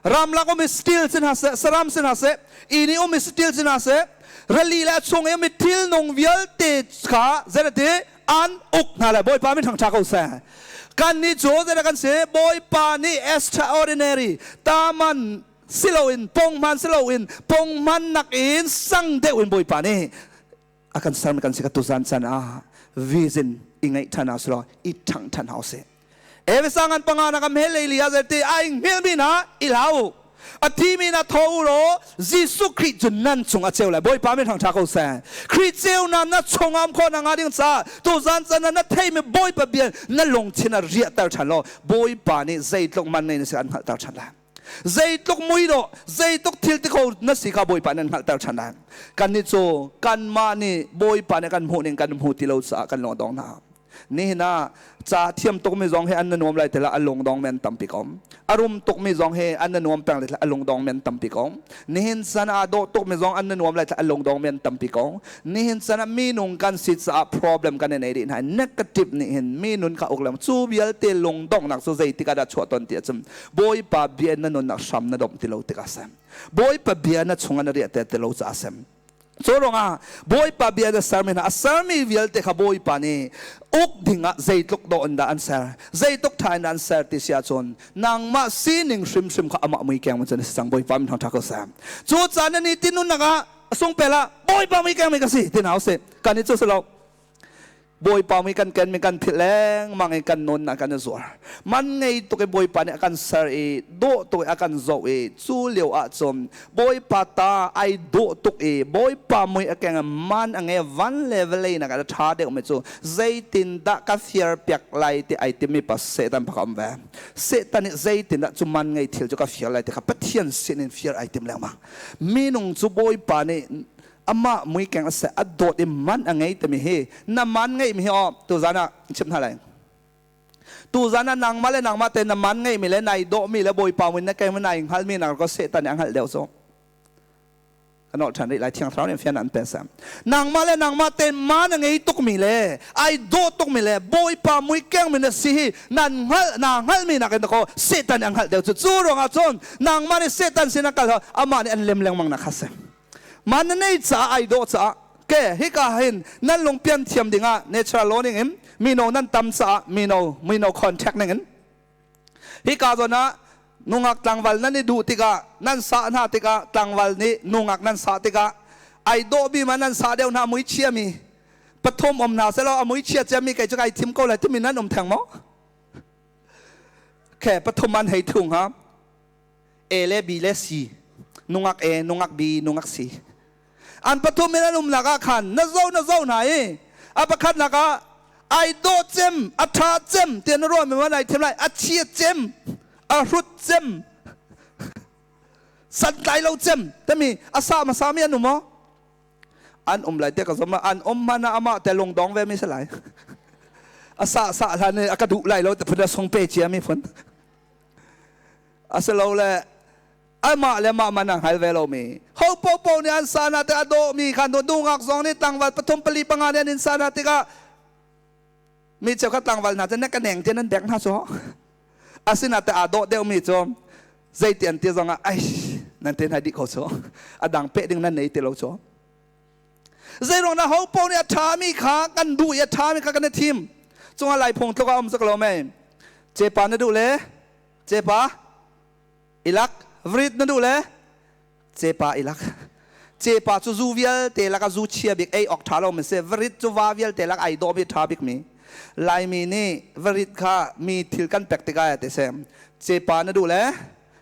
ramlak um i stil si hna seh saram si hna seh inn i um i stil si hna seh rili le a chung i um i thilnung vialte kha zeidah ti an uk hna lai Bawipa min thangṭha ko seh kan nih cu zeidah kan si Bawipa nih extraordinary taman siloin ponghman siloin ponghman nakin sang deuh in Bawipa nih a kan sermi kan si ka tuzan chan ah vision i ngeih ṭhan hau silo i ṭhangh ṭhan hau si Efesa ngan panga na kam he leili a zerte a ing hmel mi hna i hlau a thi mi na tho u law Jesuh Khrih cu nan chung a ceu lai Bawipa min thangṭha ko seh Khrih ceu na na chung am kho na nga ding ca tuzan chan na thei mi Bawipa bia na lungthin a riahter ṭhan law Bawipa nih zeitluk man nei na si an hngalhter ṭhan lai Zeitluk mui dawh, zeitluk thil ti kho na si kha Bawipa nan hngalhter ṭhan lai. Kannih cu kanmah nih Bawipa nih kan hmuh ning kan hmu ti lo caah kan lung a dong hna. Nihin ah ca thiam tukmi zong hi an na nuam lai tila a lungdong men tampi ko. A rum tukmi zong hi an na nuam peng lai tila a lungdong men tampi ko. Nihin san ah dawh tukmi zong an na nuam lai tila a lungdong men tampi ko. Nihin san ah minung kan si caah problem kan i nei dih hna. Negative nih hin mi nun kha uk lem. Cu vialte lungdonghnak cu zeitik ah dah chuah ton ti ahcun Bawipa bia in na nunnak hram na domh ti lo tikah sem. Bawipa bia na chungah na riah te ti lo caah sem. Cu ruangah Bawipa bia na sermi hna a sermi vialte kha Bawipa nih uk dingah zeitluk dawh in dah an ser, zeitluk ṭha in dah an ser ti si ahcun nangmah sining hrimhrim kha amah mui keng cun a si cang. Bawipa min thangṭha ko seh. Cu caan na ni ti nunnak ah sung pel ah Bawipa mui keng mi ka si ti hna usih. Kan i cu si lo. Bawipa mi kan ken mi kan philh lengmang i kan nun ah kan i zuar. Man ngei tuk i Bawipa nih a kan ser i dawh tuk i a kan zoh i cu lio ah cun Bawipa ta ai dawh tuk i Bawipa mui a keng i man a nge van le vawlei nak ah a ṭha deuh mi cu zeitindah ka fiar piak lai ti ai timi pa Satan bak a um ve. Satan nih zeitindah cu man ngei thil cu ka fiar lai ti kha Pathian sin in fiar ai tim lengmang. Minung cu Bawipa nih amah muikeng a seh a dawt i man a ngei timi hi na man ngeih mi hi aw tuzan ah chim hna lai tuzan ah nangmah le nangmah te na man ngeih mi le nai dawh mi le bawipa min na keng mi nai hngal mi nak ko satan nih a hngalh deuh cu kan ol ṭhan rih lai thiang thlarau nih fian an pe sam nangmah le nangmah te man a ngei tuk mi le ai dawh tuk mi le bawipa mui keng mi na si hi nan hngalh na hngalh mi nakin ko satan nih a hngalh deuh cu cu ruangah cun nangmah nih satan sin a kal amah nih an lem lengmang na kha si Man na nei caah ai dawh caah ke hika hin nan lungpian thiam dingah natural law ning in mino nan tam caah mino mino contact ning in hika zawn ah nungak tlangval nan i duh tikah nan sah hna tikah tlangval nih nungak nan sah tikah ai dawh bi ma nan sah deuh hna mui chia mi pathum om hna selaw a mui chia cia mi kei cu kai thim ko lai timi nan um theng maw ke pathum an hei thung ha A le B le C nungak A nungak B nungak C an pathum in an umnak ah khan na zo na zo hna i a pakhatnak ah ai dawh cem a ṭha cem tiah na ruah mi ma nai thiam lai a chia cem a hrut cem santlai lo cem tami a sa hmasa mi an um maw an um lai te ka zom an um hmanh ah amah te lungdong ve mi si lai a sa sa hlan i a ka duh lai lo te phun a sung pe cia mi phun Asilole amah le mah man a hngal ve lomi ho popo nih an sa na te a dawhmi kha nungak zong nih tlangval pathum pali panga nih an in sa na tikah mi cheukhat tlangval hna cu na ka neng tian an bek hna cu asina te aa dawh deuhmi cu zeiti an ti zong ah ai nan te hna dih ko cu a dang peh ding nan nei ti lo cu zeiruang dah ho paoh nih a ṭhami kha kan duh i a ṭhami kha kan i thim cungah lai phung tluk a um sak lo mei cepa na duh le cepa ilak vrit na duh le cepa ilak cepa cu zu vialte lak a zu chia bik ei awk ṭha lo mi si vrit cu va vialte lak ai dawh mi ṭha bik mi laimi nih vrit kha mi thil kan pek tikah te sem cepa na duh le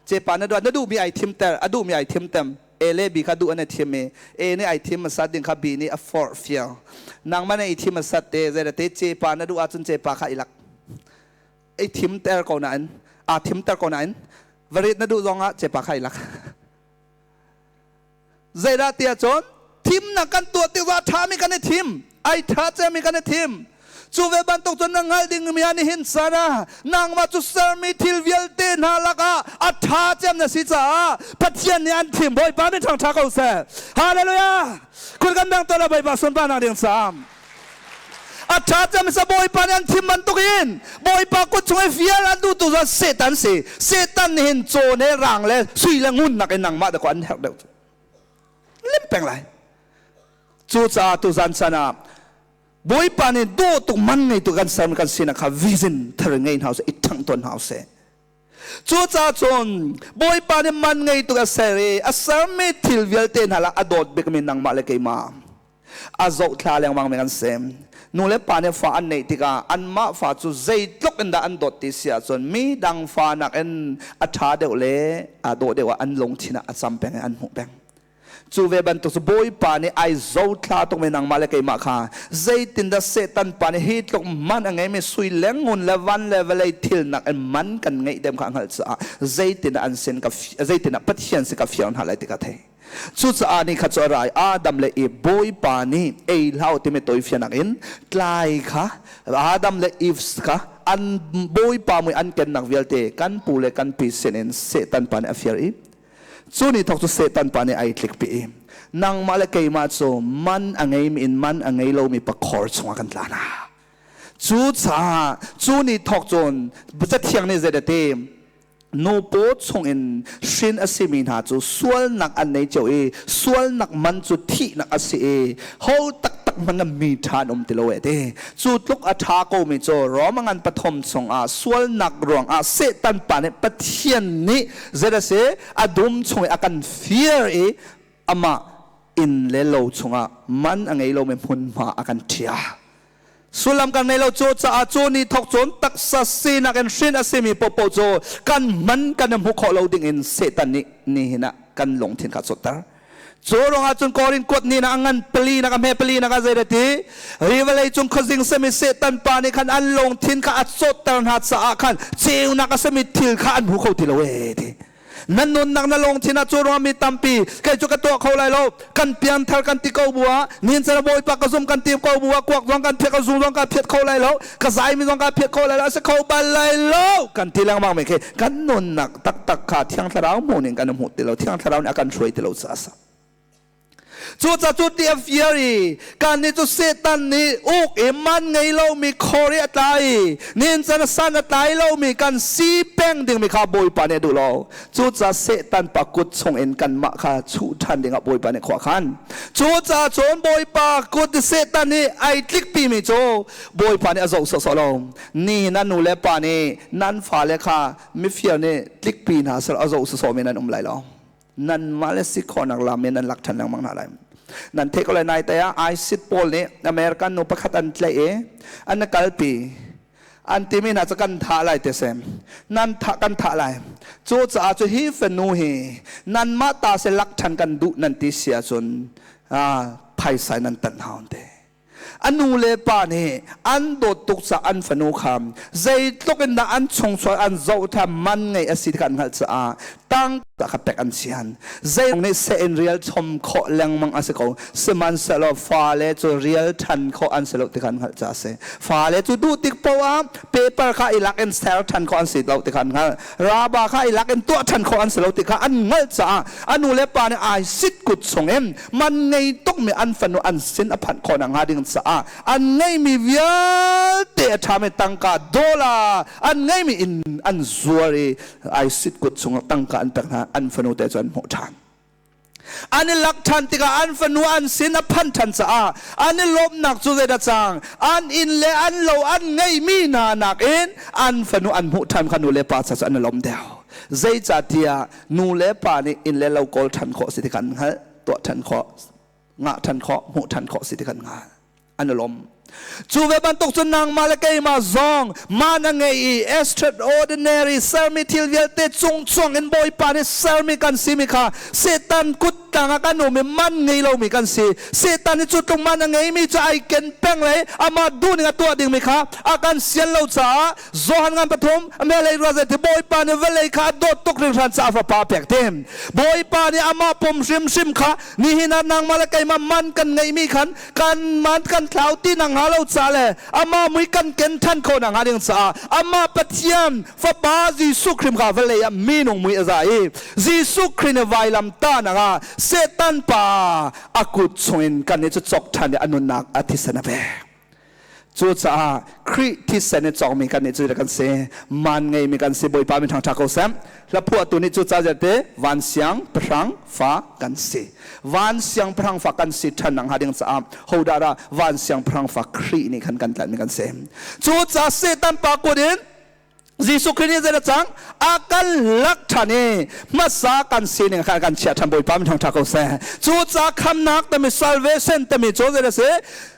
cepa na duh na duh mi ai thim ter a duh mi ai thim tem A le B kha duh an i thim i A nih ai thim hmasat ding kha B nih a forh fial. Nangmah nih i thim hmasat te zeirate cepa na duh ahcun cepa kha i lak. I thim ter ko nain aa thim ter ko nain varit na duh zong ah cepa kha i lak. Zeidah tiah cun thimnak kan tuah tik zong a ṭhami kan i thim. Ai ṭha cemmi kan i thim. Cu ve bantuk cun na hngalh dingmi ah nihin caan ah nangmah cu sermi thil vialte hna lakah a ṭha cem na si caah Pathian nih an thim Bawipa min ṭhangṭha ko seh. Hallelujah! Khur kan dang tawn Bawipa sunparnak ding caah. A ṭha cem sa Bawipa nih an thim bantukin Bawipa kut chung i fial an duhtu cu Satan si. Satan nih hin caw ne rang le sui le ngun nakin nangmah dakaw an herh deuh. Lim peng lai. Cucaah tuzan chan ah Bawipa nih dawh tuk man ngei tu kan ser kan sinak kha vision thar ngei hna usih i ṭhangh tawn hna usih. Cucaah cun Bawipa nih man ngei tuk a ser i a sermi thil vialte hna lah a dawt bikmi nangmah le keimah a zohthla lengmang mi kan si. Nu le pa nih fa an neih tikah anmah fa cu zeitluk in dah an dawt ti si ahcun mi dang fa nakin a ṭha deuh le aa dawh deuh ah an lungthin ah a cam peng i an hmuh peng. Cu ve bantuk cu Bawipa nih ai zothla tukmi nangmah le keimah kha zeitindah Satan pa nih hi tluk man a ngeimi sui le ngun le van le vawlei thil nak in man kan ngeih dem kha a hngalh caah zeitindah an sin ka zeitindah Pathian si ka fial hna lai ti ka thei. Cucaah ni kha cu a rai Adam le Eve Bawipa nih ei hlah u timi tawifianak in tlai kha Adam le Eve kha an Bawipa mui an kennak vialte kan pu le kan pi sinin Satan pa nih a fir i cu ni thawk cu Satan pa nih ai tlikpi i nangmah le keimah cu man a ngeimi in man a ngei lomi pakhor chungah kan tla hna. Cu caah cu ni thawk cun Cathiang nih zei ti nupaw chungin hrin a simi hna cu sualnak an nei cio i sualnak man cu thihnak a si i ho taktak hmanh ah mi ṭha an um ti lo e ti. Cu tluk a ṭha komi cu Roma ngan pathum chungah sualnak ruangah Satan pa nih Pathian nih zei a si a dum chung i a kan fir i amah inn le lo chungah man a ngei lomi hmunhma a kan ṭhia. Sullam kan ngei lo. Cu caah cu ni thawk cun taksa sinak in hrin a simi popo cu kan man kan i hmu khawh lo ding in Satan nih nihin ah kan lungthin kha cawtter. Cu ruangah cun Korin kuat ni na a ngan pali na ka hme pali na ka zei da ti hi vawlei cung khuazing sami Satan pa nih khan an lungthin kha a cawtter hna caah khan ceunak a sami thil kha an hmu kho ti lo ee ti. Nan nunnak na lungthin ah cu ruang mi tampi kei cu ka tuah kho lai lo, kan pianthar kan ti ko bu ah, nihin chan Bawipa ka zum kan ti ko bu ah, kuak zong kan phiat, ka zu zong ka phiat kho lai lo, ka zai mi zong ka phiat kho lai lo, a si kho bal lai lo kan ti lengmang mi khi kan nunnak taktak kha Thiang Thlarau hmuh ning kan hmu ti lo, Thiang Thlarau nih a kan hruai ti lo caah a si. Cucaah cu ti a fir i kannih cu Satan nih uk i man ngei lomi khor i a tlai i nihin can a san a tlai lomi kan si peng dingmi kha Bawipa nih a duh lo. Cucaah Satan pa kut chungin kanmah kha chuh ṭhan dingah Bawipa nih khua a khan. Cucaah cun Bawipa kut i Satan nih ai tlikpimi cu Bawipa nih a zoh sawhsawh lo. Ni nan nu le pa nih nan fale kha mifir nih tlikpi hna seh a zoh sawhsawhmi nan um lai lo. Nanmah le si khawhnak lam in nan lak ṭhan lengmang hna lai. Nan theih ko lai, naite ah ISIS pawl nih American nu pakhat an tlaih i an kalpi. An timi hna cu kan thah lai ti si. Nan thah kan thah lai. Cu caah cu hi fanu hi nanmah ta si lak ṭhan kan duh nan ti si ahcun phaisa nan tanh hau te. A nu le pa nih an dawt tuk caah an fanu kha zeitluk in dah an chungchuak an zoh tha man ngei a si ti kha an hngalh caah tang kha pek an sian. Zei nih seh in rial chom khawh lengmang a si ko, sihmanhsehlaw fale cu rial than khawh an si lo ti kha an hngalh caah a si. Fale cu duh tik poah ah paper kha i lak in ser than khawh an si lo ti kha an hngalh, raba kha i lak in tuah than khawh an si lo ti kha an hngalh caah a nu le pa nih ai sit kut chung in man ngei tukmi an fanu an sin a phanh khawh nakhnga ding caah an ngeimi vialte a ṭhami tangka dollar an ngeimi in an zuar i aisit kut chungah tangka an pek hna. An fanu te cu an hmuh ṭhan. An i lak ṭhan tikah an fanu an sin a phanh ṭhan caah an i lawmhnak cu zeidah cang? An inn le an lo an ngeimi hna nakin an fanu an hmuh ṭhan kha nu le pa ca cu an i lawm deuh. Zeicahtiah nu le pa nih inn le lo kawl ṭhan khawh si ti kha an hngalh, tuah ṭhan khawh, ngah ṭhan khawh, hmuh ṭhan khawh si ti kha an hngalh, an i lawm. Cu ve bantuk cun nangmah le keimah zong man a ngei i extraordinary sermi thil vialte cungcuang in Bawipa nih sermi kan simi kha Satan kut tangah kan um i man ngei lomi kan si. Satan nih cu tluk man a ngeimi cu ai ken peng le amah duhning a tuah dingmi kha a kan sian lo caah Johan ngan pathum melei ruah ti Bawipa nih vawlei kha a dawt tuk hringhran caah fapa a pek te. Bawipa nih amah pum hrimhrim kha nihin ah nangmah le keimah man kan ngeihmi khan kan man kan thlau ti nak hnga lo ca le amah mui kan ken than kho nak hnga ding caah amah Pathian fapa Jesuh Khrih kha vawlei ah minung mui a za i Jesuh Khrih nih vailam tahnak ah Satan pa a kut chungin kan nih cu cawk ṭhan i a nunnak a thisen a pek. Cucaah Khrih thisen i cawkmi kan nih cu kan si, man ngeimi kan si. Bawipa min ṭhangṭha ko seh. Hlaphuahtu nih cu ca vialte van siang pahrang fa kan si. Van siang pahrang fa kan si ṭhan nak hnga ding caah hodah dah van siang pahrang fa? Khrih nih khan kan tlanhmi kan si. Cucaah Satan pa kut in Jesuh Khrih nih zei cang a kan lak ṭhan i hmasa kan sining kha kan chiah ṭhan. Bawipa min ṭhangṭha ko seh. Cu ca khamnak timi, salvation timi cu zei a si?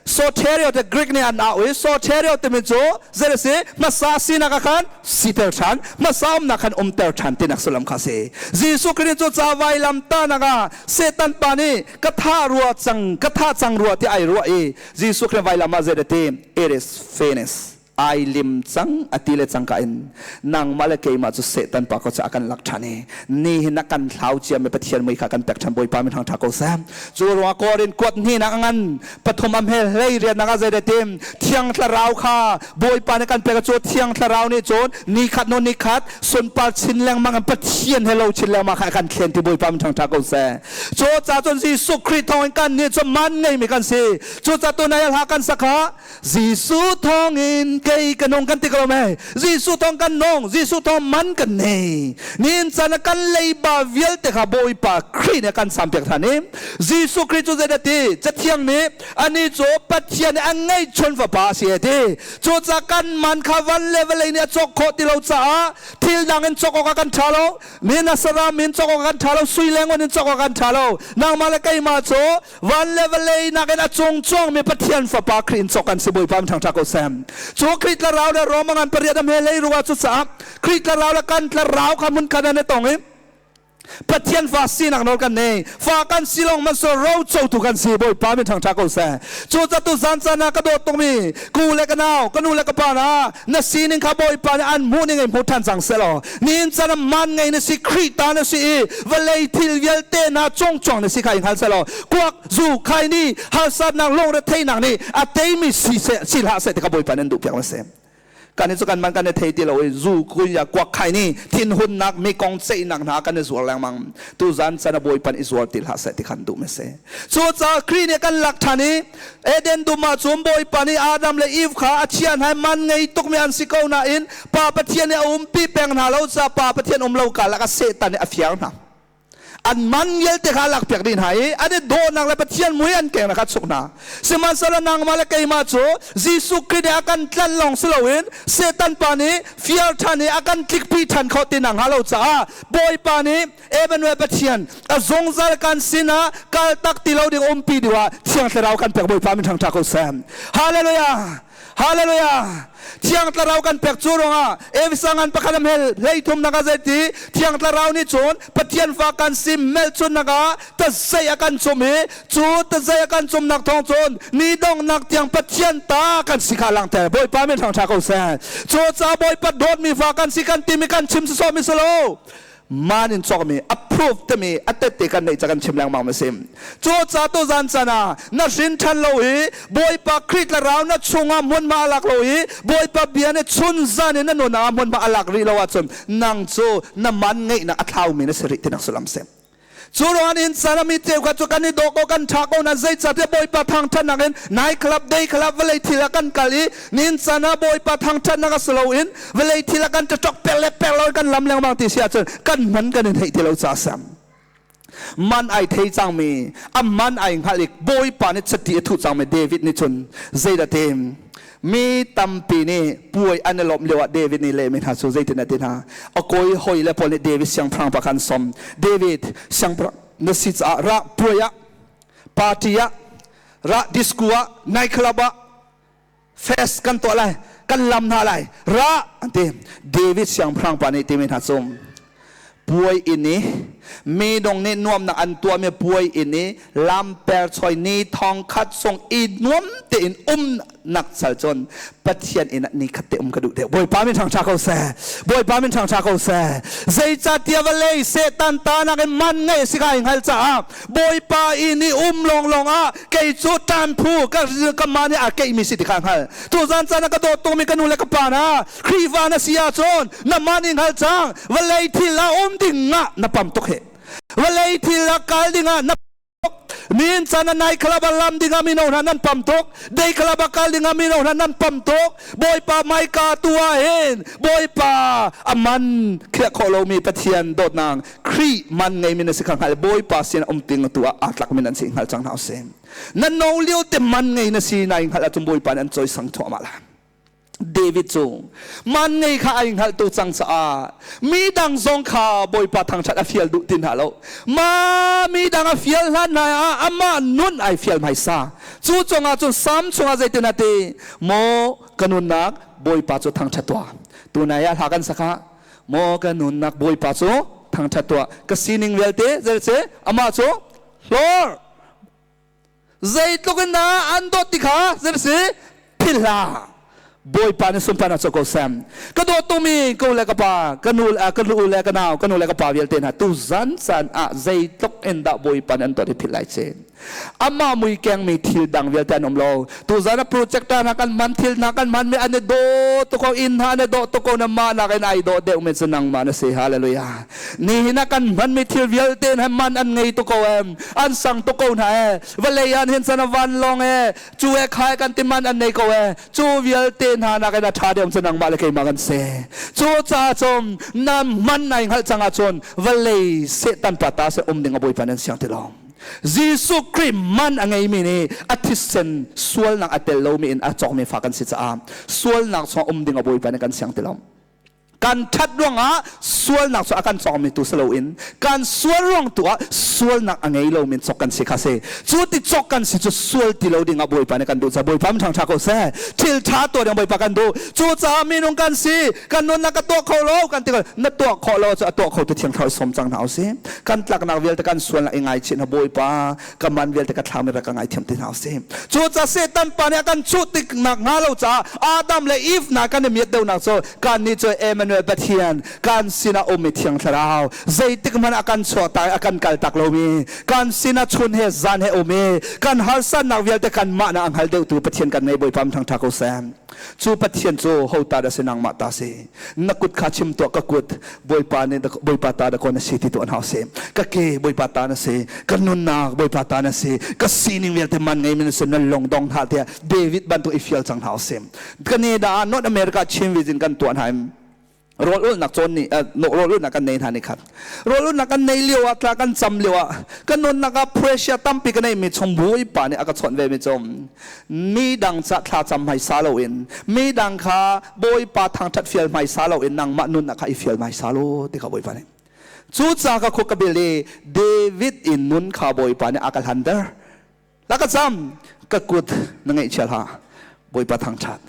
Soterio te Greek nih an au i soterio timi cu zei a si? Hmasa sinak ah khan siter ṭhan, hmasa umnak khan umter ṭhan tinak sullam kha si. Jesuh Khrih nih cu ca vailam tahnak ah Satan pa nih ka tha rua cang, ka tha cang rua ti ai ruah i Jesuh Khrih vailam ah zei a ti? It is finished. Ai lim cang a ti le cangka in nangmah le keimah cu Satan pa ko cu a kan lak ṭhan i ni hin a kan thlau ciami Pathian mui kha kan pek ṭhan. Bawipa min thangṭha ko seh. Cu ruangah Korin kuat hnih nak a ngan pathum am he hlei rian nak ah zei dah tim Thiang Thlarau kha Bawipa nih kan pek. Cu Thiang Thlarau nih cun ni khat hnu ni khat sunpar chin lengmang in Pathian he lo chin lengmang kha a kan thlen ti. Bawipa min thangṭha ko seh. Cu ca cun Jesuh Khrih thawngin kan nih cu man ngeimi kan si. Cu ca tunai hla kan sak kha Jesuh thawngin kei ka nung kan ti ko mei. Jesuh thawng kan nung, Jesuh thawng man kan nei. Nihin caan ah kan leiba vialte kha Bawipa Khrih nih a kan sampiak than i Jesuh Khrih cu zeidah ti? Cathiang nih ani cu Pathian nih a ngeihchun fapa a si a ti. Cucaah kan man kha van le vawlei nih a cawk khawh ti lo caah thil dang in cawk awkah kan ṭha lo. Min a saram in cawk awkah kan ṭha lo. Sui le ngun in cawk awkah kan ṭha lo. Nangmah le keimah cu van le vawlei nakin a cung cuangmi Pathian Fapa Khrih in cawk kan si. Bawipa min ṭhangṭha ko seh. Cu Khrih tlarau le Roma ngan pariat am he hlei ruah cu caah Khrih tlarau le kan tlarau kha hmun khat an i tong i Pathian fa sinak nawl kan nei. Fa kan si lawng man so ro cotu kan si. Bawipa min ṭhangṭha ko seh. Cu catu zan caan ah ka dawt tukmi ku le ka nau, ka nu le ka pa na na sining kha Bawipa nih an hmuh ning in hmu ṭhan cang seh law nihin caan ah man ngei na si, Khrih ta na si i vawlei thil vialte hna cungcuang na si kha i hngal seh law kuak zu khai nih harsatnak lungretheihnak nih a teimi si seh si hlah seh ti kha Bawipa nih an duhpiak na si. Kan i cu kan man kan i thei ti lo i zu kunya kuak khai nih thinhunnak mi kong ceihnak hna kan i zuar lengmang. Tuzan chan a Bawipa nih i zuar ti hlah seh ti khan duh mi si. Cucaah Khrih nih kan lak ṭhan i Eden dum ah cun Bawipa nih Adam le Eve kha a chia hna i man ngei tukmi an si ko nain Pa Pathian nih a umpi peng hna lo caah Pa Pathian um lo karlak ah Satan nih a fiar hna. An man vialte kha a lakpiak dih hna i an i dawhnak le Pathian mui an kengnak kha a chuk hna. Sihmanhsehlaw nangmah le keimah cu Jesuh Khrih nih a kan tlanh lawng si loin Satan pa nih fiar ṭhan i a kan tlikpi ṭhan khawh ti nakhnga lo caah Bawipa nih Emmanuel Pathian a zungzal kan sinah kaltak ti lo ding umpi ding ah Thiang Thlarau kan pek. Bawipa min thangṭha ko seh. Hallelujah! Hallelujah! Thiang Thlarau kan pek cu ruangah Efesa ngan pakhat am hel hleithum nak ah zeiti Thiang Thlarau nih cun Pathian fa kan si melchun nak ah tazei a kan cum i cu tazei a kan cumnak thawng cun ni donghnak tiang Pathian ta kan si kha langhter. Bawipa min thangṭha ko seh. Cu ca Bawipa dawtmi fa kan si kan timi kan chim sawsawh mi si lo. Man in cawkmi approve timi a tette kan neih ca kan chim lengmang ma si. Cu ca tu zan can ah na hrin ṭhan lo i Bawipa Khrih Thlarau na chungah hmunhma a lak lo i Bawipa bia nih chun zan in na nun ah hmunhma a lak rih lo ahcun nang cu na man ngeihnak a thlaumi na si rih tinak sullam si. Cu ruangah nihin caan ah mi cheukhat cu kan i daw ko, kan ṭha ko nain zeicahtiah Bawipa thangṭhatnak in night club, day club, vawlei thil ah kan kal i nihin caan ah Bawipa thangṭhatnak a si loin vawlei thil ah kan ṭaṭok per le per lo in kan lam lengmang ti si ahcun kan man kan in theih ti lo caah sam. Man ai thei cangmi, a man ai hngalh i Bawipa nih chiti a thuh cangmi David nih cun zeidah tim? Mi tampi nih puai an i lawmh lioah David nih lehmi hna cu zeitin a ti hna? A kawi hawi le pawl nih David siangpahrang pa kha an sawm. David, siangpahrang na si caah ra puai ah, party ah, ra disco ah, night club ah fest kan tuah lai, kan lam hna lai, ra an ti. David siangpahrang pa nih timi hna cu puai inn i mi dong nih nuamnak an tuahmi puai inn i lamper choi ni thong khat sung i nuam tein umnak sal cun Pathian inn ah ni khat te um ka duh deuh. Bawipa min ṭhangṭha ko seh. Bawipa min ṭhangṭha ko seh. Zeicahtiah vawlei Satan ta nakin man ngei si kai hngal caah Bawipa inn i um lawnglawng ah kei cu ṭan phu ka ka mah nih a keihmi si ti kha hngal. Tuzan caan ah ka dawt tukmi ka nu le ka pa hna, Khrihfa na si ahcun na mah nih hngal cang. Vawlei thil ah um ding ah na pam tuk hi. Vawlei thil ah kal ding ah na Min chan a nai club a lam ding ah mino hna nan pam tuk. Day club a kal ding ah mino hna nan pam tuk. Bawipa maika tu ah hin Bawipa a man khiah khawh lomi Pathian dawtnak Khrih man ngeimi na si kha hngal. Bawipa sin um ting tu ah aa tlakmi nan si hngal cang hna usih. Na no lio te man ngei na si nai hngalh ahcun Bawipa nih an cawisang thluahmah lai. David cu man ngei kha ai hngalh tu cang caah mi dang zong kha Bawipa thangṭhat a fial duh ti hna lo. Ma mi dang a fial hlan hna ah amah nun ai fial hmaisa. Cu cungah cun Salm chungah zeitin a ti? Maw ka nunnak Bawipa cu thangṭhat tuah. Tunai ah hla kan sak ah maw ka nunnak Bawipa cu thangṭhat tuah. Ka sining vialte zei amah cu hlawr. Zeitluk in dah an dawt ti kha zei si philh hlah. Bawipa nih sunparnak co ko seh. Ka dawtumi ko le ka pa, ka nu ka nu le ka nau, ka nu le ka pa vialte hna tu zan caan ah zeitluk in dah Bawipa nih an tuah ti philh lai ci. Amah mui kengmi thil dang vialte an um lo. Tu zan ah projector hna kan hman thil hna kan hman mi an i daw tuk ko inn hna an i dawh tuk ko na mah nak in ai dawh deuh mi cu nangmah na si. Hallelujah. Nihin ah kan hman mi thil vialte hna man an ngei tuk ko em. An sang tuk ko hna e. Vawlei an hin chan a vanlawng e. Cu e khai kan ti man an nei ko e. Cu vialte hna nakin a ṭha deuh cu nangmah le keimah kan si. Cu caah cun na man nai hngalh cang ahcun vawlei Satan pa ta sin um ding a Bawipa nan siang ti lo. Jesuh Khrih man a ngeimi nih a thisen sualnak a tel lomi in a cawkmi fa kan si caah sualnak chungah um ding a Bawipa nih kan siang ti lo. Kan ṭhat ruangah sualnak cu a kan cawkmi tu si loin kan sual ruang tu ah sualnak a ngei lomi cawk kan si kha si. Cu ti cawk kan si cu sual ti lo ding ah Bawipa nih kan duh caah Bawipa min ṭha ko seh. Thil ṭha tuah ding Bawipa kan duh. Cucaah minung kan si kan nunnak ka tuah kho lo kan ti ko na tuah khawh lo cu a tuah kho tu thiang thlarau sawm cang hna usih. Kan tlaknak vialte kan sualnak i ngaichih hna Bawipa ka man vialte ka thlam i rak ka ngaithiam ti hna usih. Cucaah Satan pa nih a kan chuh tik nak hnga lo caah Adam le Eve hna kan i miat deuhnak cu kannih cu Emmanuel Pathian kan sinah ummi Thiang Thlarau zeitik hmanh a kan chuahtak i a kan kaltak lomi kan sinah chun he zan he um i kan harsatnak vialte kanmah na a hngal deuhtu Pathian kan ngei Bawipa thangṭha ko seh. Cu Pathian cu ho ta dah si nangmah ta si na kut kha chim tuah ka kut Bawipa nih Bawipa ta dah ko na si ti tu an hau si ka ke Bawipa ta na si ka nunnak Bawipa ta na si ka sining vialte man ngei mi na si na lung dong hna tiah David bantuk i fial cang hna usih Canada ah North America Chin Vision kan tuah hna rawl ulnak cawn nih rawl ulnak kan nei hna ni khat rawl ulnak kan nei lio ah tla kan cam lio ah kan nunnak ah pressure tampi ka nei mi chung Bawipa nih a ka chawnh ve mi chung mi dang ca thla cam hmaisa loin mi dang kha Bawipa thangthat fial hmaisa loin nangmah nunnak kha i fial hmaisa lo ti kha Bawipa nih cu ca ka khuk ka bil i David in nun kha Bawipa nih a ka hlanter La ka cam ka kut na ngaihchia hlah Bawipa thangṭhat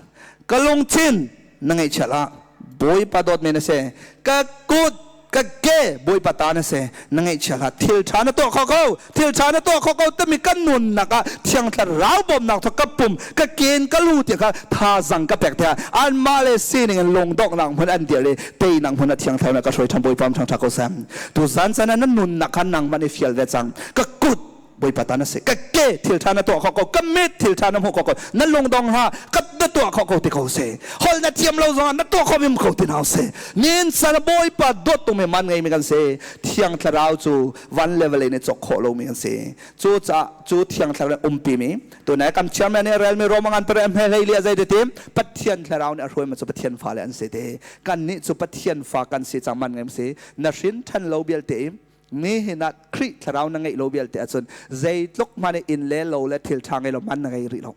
ka lungthin na ngaihchia hlah Bawipa dawtmi na si ka kut ka ke Bawipa ta na si na ngaihchia hlah thil ṭha na tuah kho ko thil ṭha na tuah kho ko timi kan nunnak ah Thiang Thlarau bawmnak thawk ka pum ka ken ka lu tiah kha thazang ka pek tiah anmah le sining in lungdonghnak hmun an dir i teinak hmun ah Thiang Thlarau na ka hruai ṭhan Bawipa ṭhangṭha ko seh tu zan caan ah na nunnak kha nangmah nih fial ve cang ka kut Bawipa ta na si ka ke thil ṭha na tuah khawh ko ka mit thil ṭha na hmuh khawh ko na lungdong hna ka na tuah khawh ko ti ko si hol na thiam lo zongah na tuah khawh mi ko ti hna si nin san Bawipa dawt tung mi man ngei mi kan si thiang thlarau cu van le vawlei nih cawk khawh lo mi kan si cu caah cu thiang thlarau umpi mi tunai kam chairman nih rel mi Rome ngan pere hme hlei li azai te tim Pathian thlarau nih a hruai ma cu Pathian fa le an si te kan nih cu Pathian fa kan si cang man ngei si na hrin than lo bialte Nihin ah Khrih thlarau na ngeih lo vialte ahcun zeitluk hmanh inn le lo le thil ṭha ngei lo man na ngei rih lo.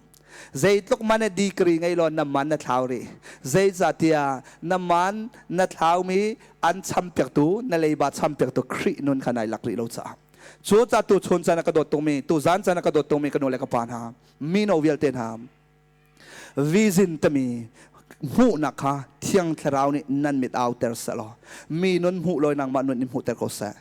Zeitluk man degree ngei lo na man na thlau rih. Zeicahtiah na man na thlaumi an champiaktu na leiba champiaktu Khrih nun kha nai lak rih lo caah. Cu ca tu chun caan a ka dawt tungmi, tu zan caan a ka dawt tungmi ka nu le ka pa hna, mino vialte hna, vision tami hmuhnak kha thiang thlarau nih nan mit auter selaw mi nun hmuh lawi nangmah nun in hmuhter ko seh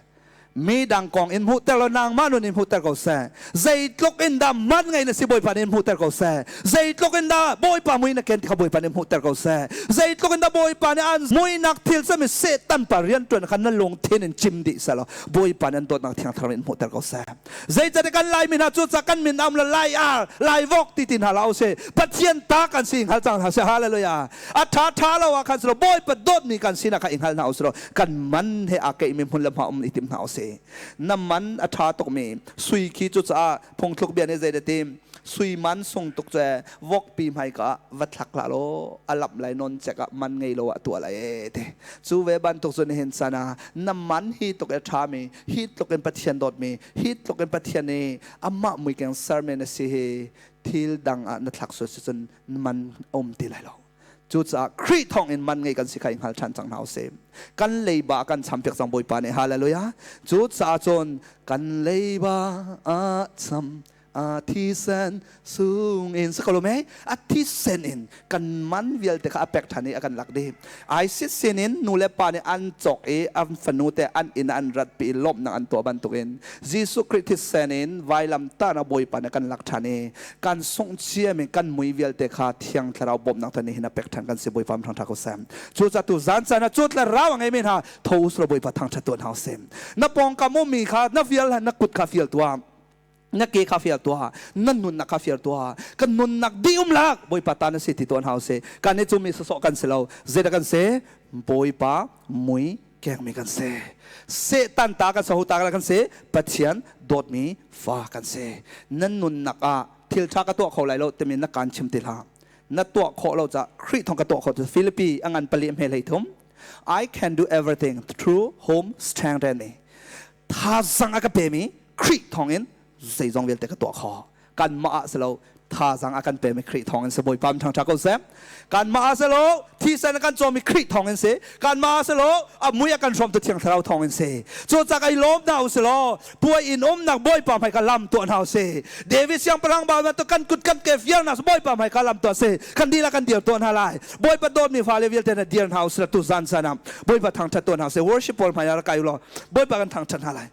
mi dang kong in hmuhter law nangmah nun in hmuhter ko seh zeitluk in dah man ngei na si bawipa nih in hmuhter ko seh zeitluk in dah bawipa mui na ken ti kha bawipa nih hmuhter ko seh zeitluk in dah bawipa nih an muinak thil sami satan pa riantuan kha na lungthin in cim dih selaw bawipa nih an dawtnak thiang thlarau in hmuhter ko seh Zeicahtiah kan Laimi hna cu ca kan min am le Lai ar, Lai vok ti ti hna hlah usih. Pathian ta kan si hngal cang hna sih. Hallelujah. A ṭha ṭha lo ah khan si lo Bawipa dawtmi kan sinak kha i hngal hna usih law kan man he aa keihmi hmun le hma um i tim hna usih. Na man a ṭha tukmi sui khi cucaah phungthluk bia nih zei dah ti sui man sung tuk cu vokpi hmaika ah va thlak hlah law a lamh lai non cek ah man ngei lo ah tuah lai ee ti cu ve bantuk cu nihin chan ah na man hi tuk e ṭhami hi tluk in Pathian dawtmi hi tluk in Pathian nih amah muikeng sermi na si hi thil dang ah na thlak sual si cun man um ti lai lo cucaah Khrih thawng in man ngei kan si kha i hngal ṭhan cang hna usih kan leiba kan champiak cang Bawipa nih hallelujah cucaah cun kan leiba a cham. A thisen sung in si ko lo mei? A thisen in kan man vialte kha a pek ṭhan i a kan lak dih. ISIS sinin nu le pa nih an cawk i an fanu te an inn ah an ratpi i lawmhnak an tuah bantukin Jesuh Khrih thisen in vailamtahnak Bawipa nih a kan lak ṭhan i kan sungh ciami kan mui vialte kha Thiang Thlarau bawmhnak thawng nihin a pek ṭhan kan si. Bawipa thangṭhat ko seh. Cucaah tu zan caan ah cu thlarau a ngeimi hna tho usulaw Bawipa thangṭhat tuah hna usih. Na pawngkam ummi kha na vial na kut kha fial tuah. Na ke kha fial tuah, na nunnak kha fial tuah. Kan nunnak dih um lak Bawipa ta na si ti tuan hau si. Kan i cumi sawsawh kan si lo. Zeidah kan si? Bawipa mui kengmi kan si. Satan ta kan sahu ta kan si. Pathian dawtmi fa kan si. Nan nunnak ah thil ṭha ka tuah kho lai lo timi na kaan chim ti hlah. Na tuah khawh lo ca Khrih thong ka tuah khawh. Filipi a ngan pali hme hlei thum. I can do everything through whom strengthen me. Thazang a ka pemi Khrih thawngin zeizong vialte ka tuah kho. Kanmah ah si lo, thazang a kan pemi Khrih thawngin si. Bawipa min thangṭhat ko seh. Kanmah ah si lo, thisen a kan cawmi Khrih thawngin si. Kanmah ah si lo, a mui a kan hrawmtu Thiang Thlarau thawngin si. Cucaah kai lawm hna u si law, puai in umnak Bawipa hmai ka lam tuah hna u si. David siangpahrang bal bantuk kan kut kan ke vial hna Bawipa hmai ka lam tuah si. Kan dihlak kan dir tuah hna lai. Bawipa dawtmi fale vialte na dir hna u si tu zan zan ah Bawipa thangṭhat tuah hna u si. Worship pawl hmai ah rak kai u law Bawipa kan thangṭhat hna lai.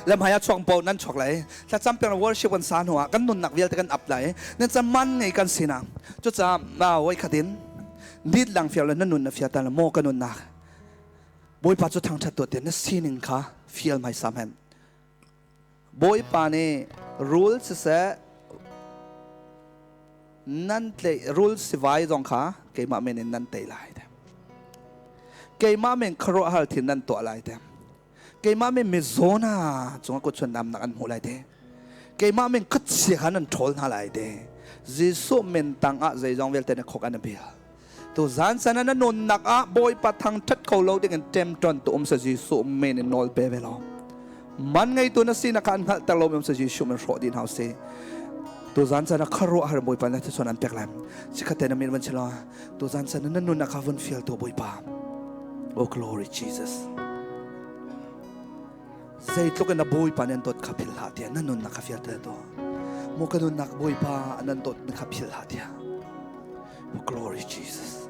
Lamhai ah chuak po nan chuak lai thlacam peng worship kan sa hnu ah kan nunnak vialte kan ap lai nan cam man ngei kan sina cucaah na wai khatin nit lang fial le na nun na fial ta mo ka nunnak Bawipa cu thangṭhat tuah tiah na sining kha fial hmaisa hmanh. Bawipa nih rul siseh nan tleih rul sivai zong kha keimah men in nan tei lai te. Keimah men khuaruahhar thil nan tuah lai te. Keimah men mizaw hna cungah kutchun namnak an hmuh lai te. Keimah men khuachia kha nan ṭhawl hna lai te. Jesuh min tangah zeizong vialte na khok an bia. Tu zan sana na nunnak ah Bawipa thangṭhat kho lo ding in ṭemṭon tu um sa Jesuh men in nawl pe ve lo. Man ngeitu na sinak kha an hngalhter lo mi um sa Jesuh men hrawh dih hna usih. Tu zan sana khuaruah har Bawipa na thisen an pek lai. Chikkhat te na min van chilo. Tu zan sana na nunnak kha vun fial tu Bawipa. Oh glory Jesus. Zeitluk in na Bawipa nih an dawt kha philh hlah tiah na nunnak kha fial te to. Maw ka nunnak Bawipa nan dawt kha philh hlah tiah. Oh, glory Jesus.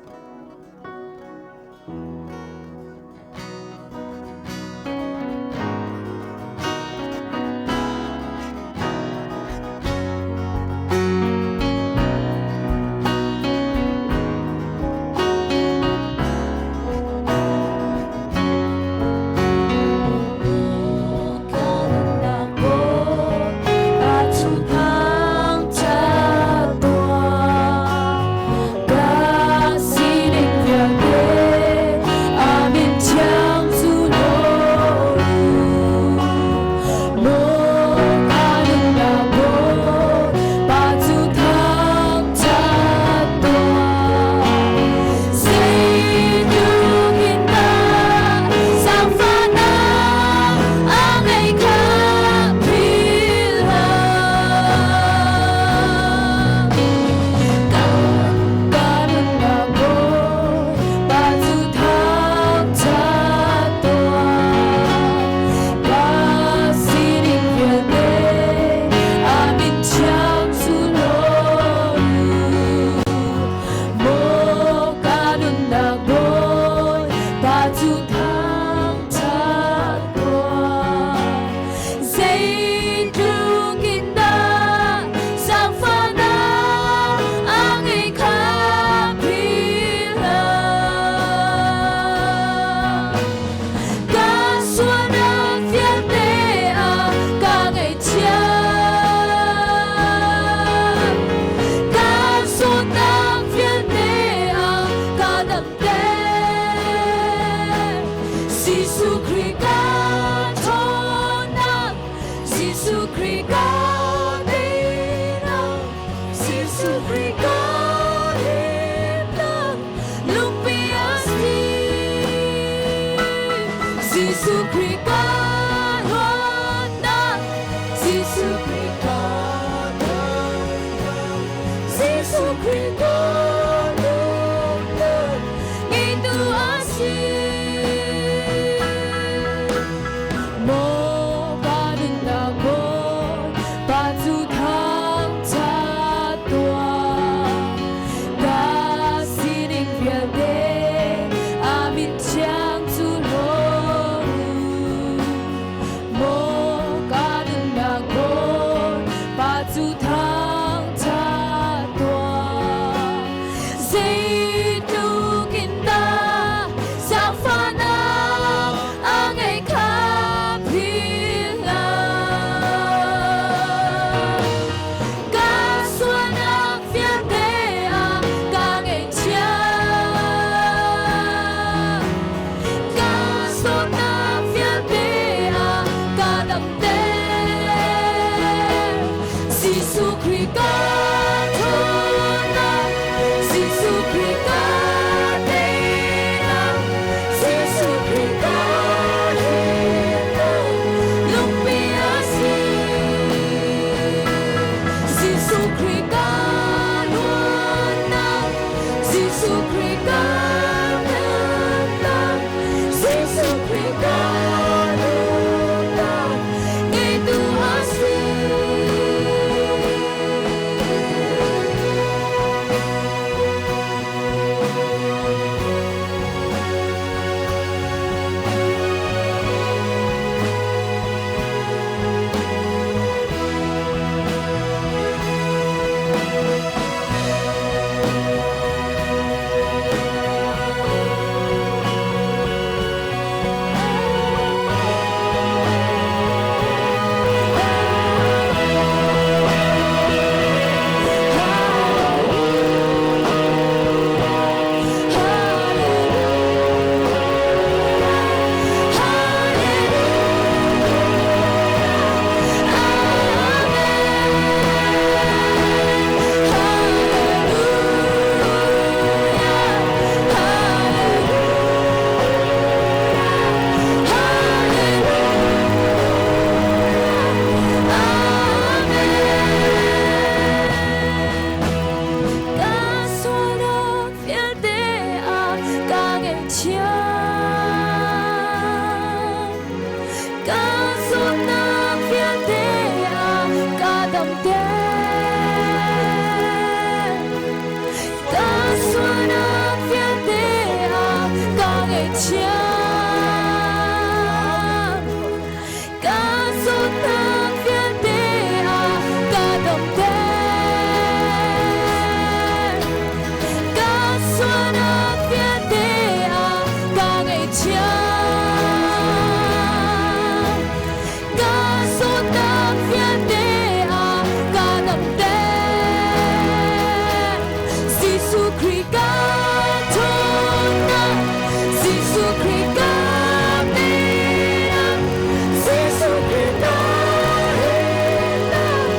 Jesuh Khrih ka luatnak Jesuh Khrih. damter. Ka sualnak vialte a ka ngaihthiam. Ka zawtnak vialte a ka damter. Ka sualnak vialte a ka ngaihthiam. Ka zawtnak vialte a ka damter. Jesuh Khrih ka ṭhawnnak, Jesuh Khrih ka teinak, Jesuh Khrih ka himnak,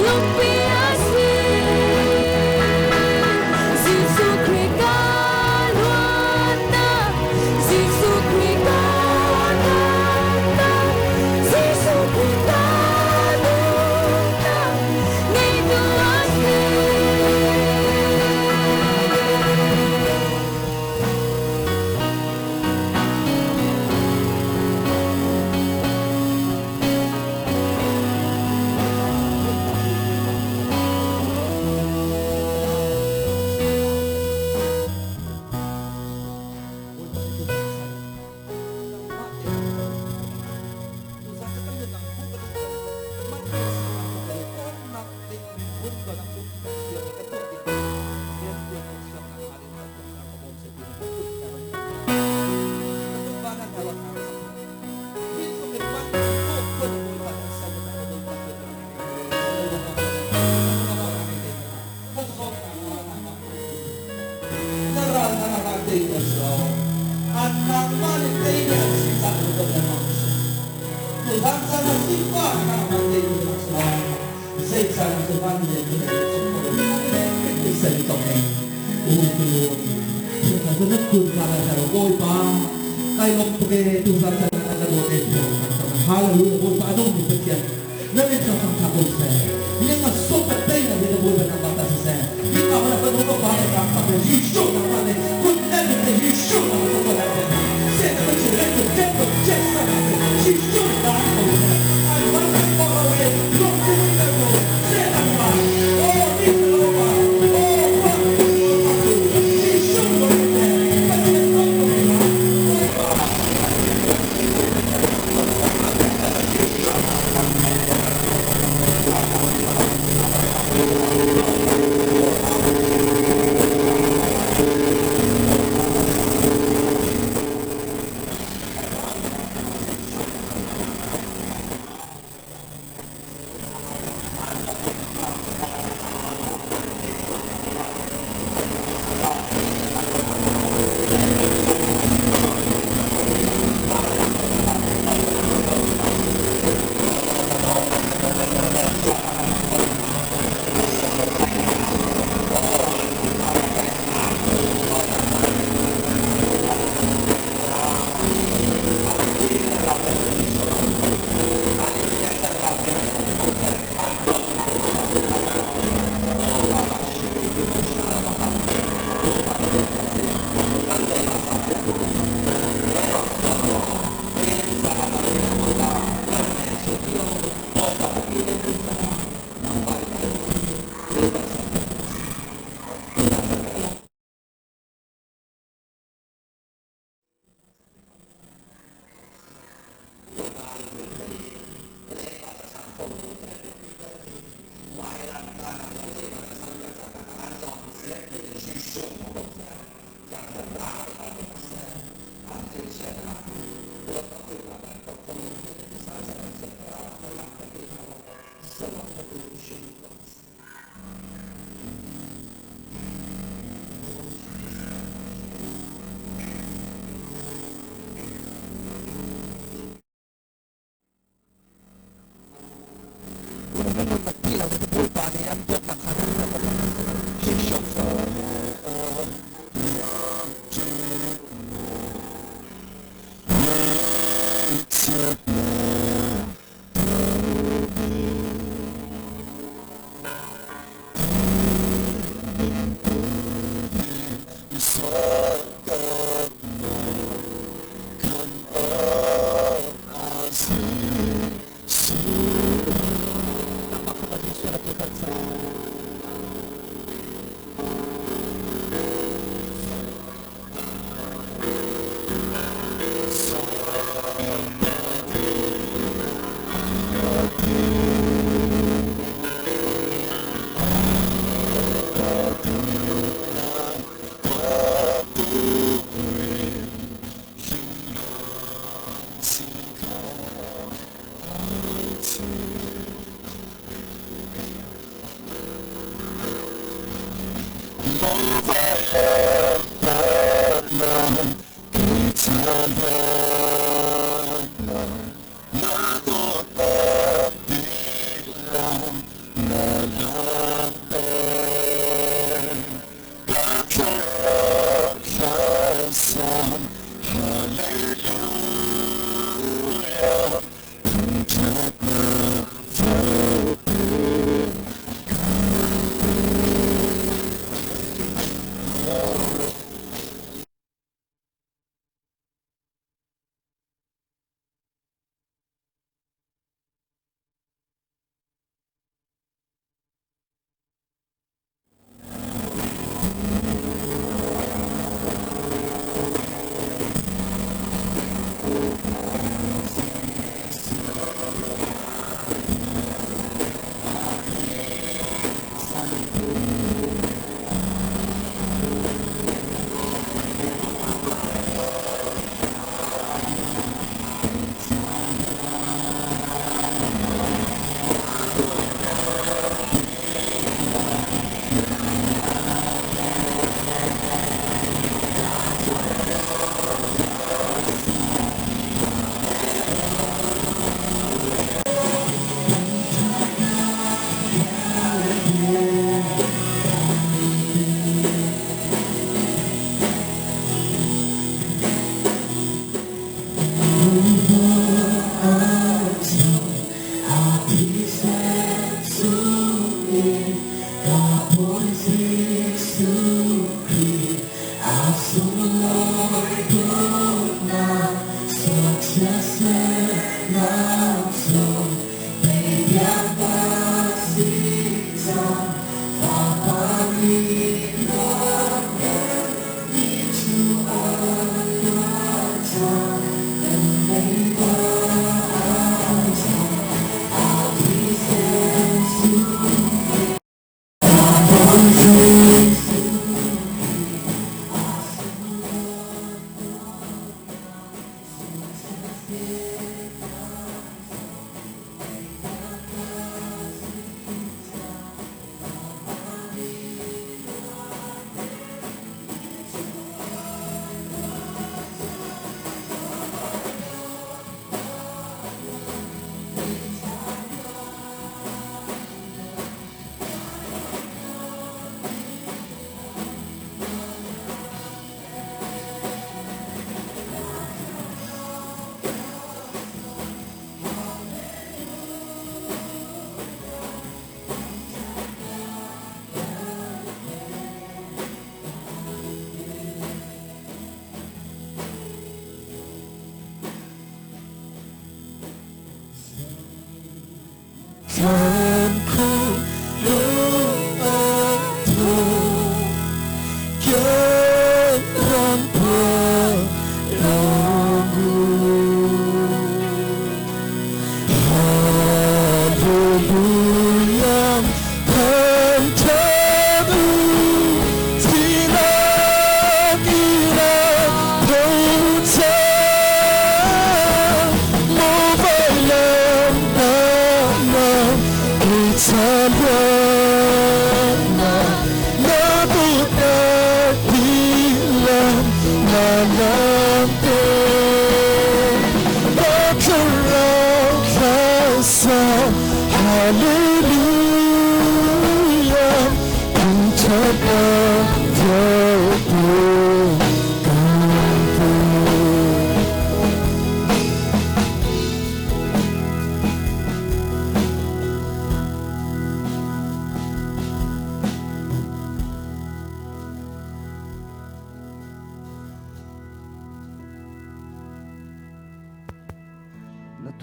lungpi a si. Jesuh Khrih ka luatnak, Jesuh Khrih ka damnak, Jesuh Khrih ka nunnak, ngeitu a si.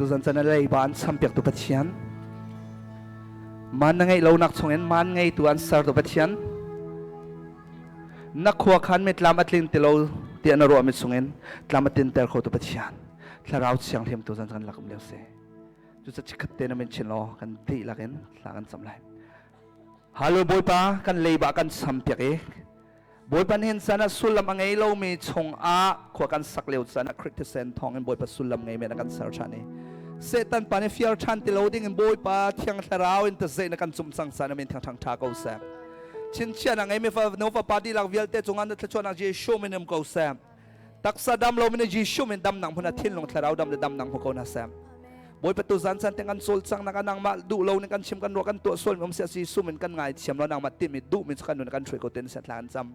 Tuzan chan a leiba an champiaktu Pathian man na ngeih lonak chungin man ngeitu an sertu Pathian na khua khan mi tlam a tling ti lo tiah na ruahmi chungin tlam a tinter khotu Pathian thlarau thianghlim tuzan kan lak um lio si cuca chikhat te na min chin law kan dihlak in thla kan cam lai Hallelujah Bawipa kan leiba kan champiak i Bawipa nihin caan ah sullam a ngei lomi chungah khua kan sak lio caan ah Khrih thisen thawngin Bawipa sullam ngei men a kan ser ṭhan i Satan pa nih fiar ṭhan ti lo ding in Bawipa Thiang Thlarau in tazei na kan cumh cang caan amin thiang ṭhang ṭha ko seh. Chinchiahnak ngeimi fa nu fapa dihlak vialte cungah na thluachuahnak Jesuh min um ko seh. Taksa dam lo min Jesuh min damnak hmun ah thinlung thlarau dam le damnak hmu ko hna seh. Bawipa tu zan chan te kan cawl cang nak nangmah duh lo ning kan chim kan ruah kan tuah sual mi um sia Jesuh min kan ngai thiam lo nangmah timi duh mi cu kan nun kan hruai ko ten sia thla kan cam.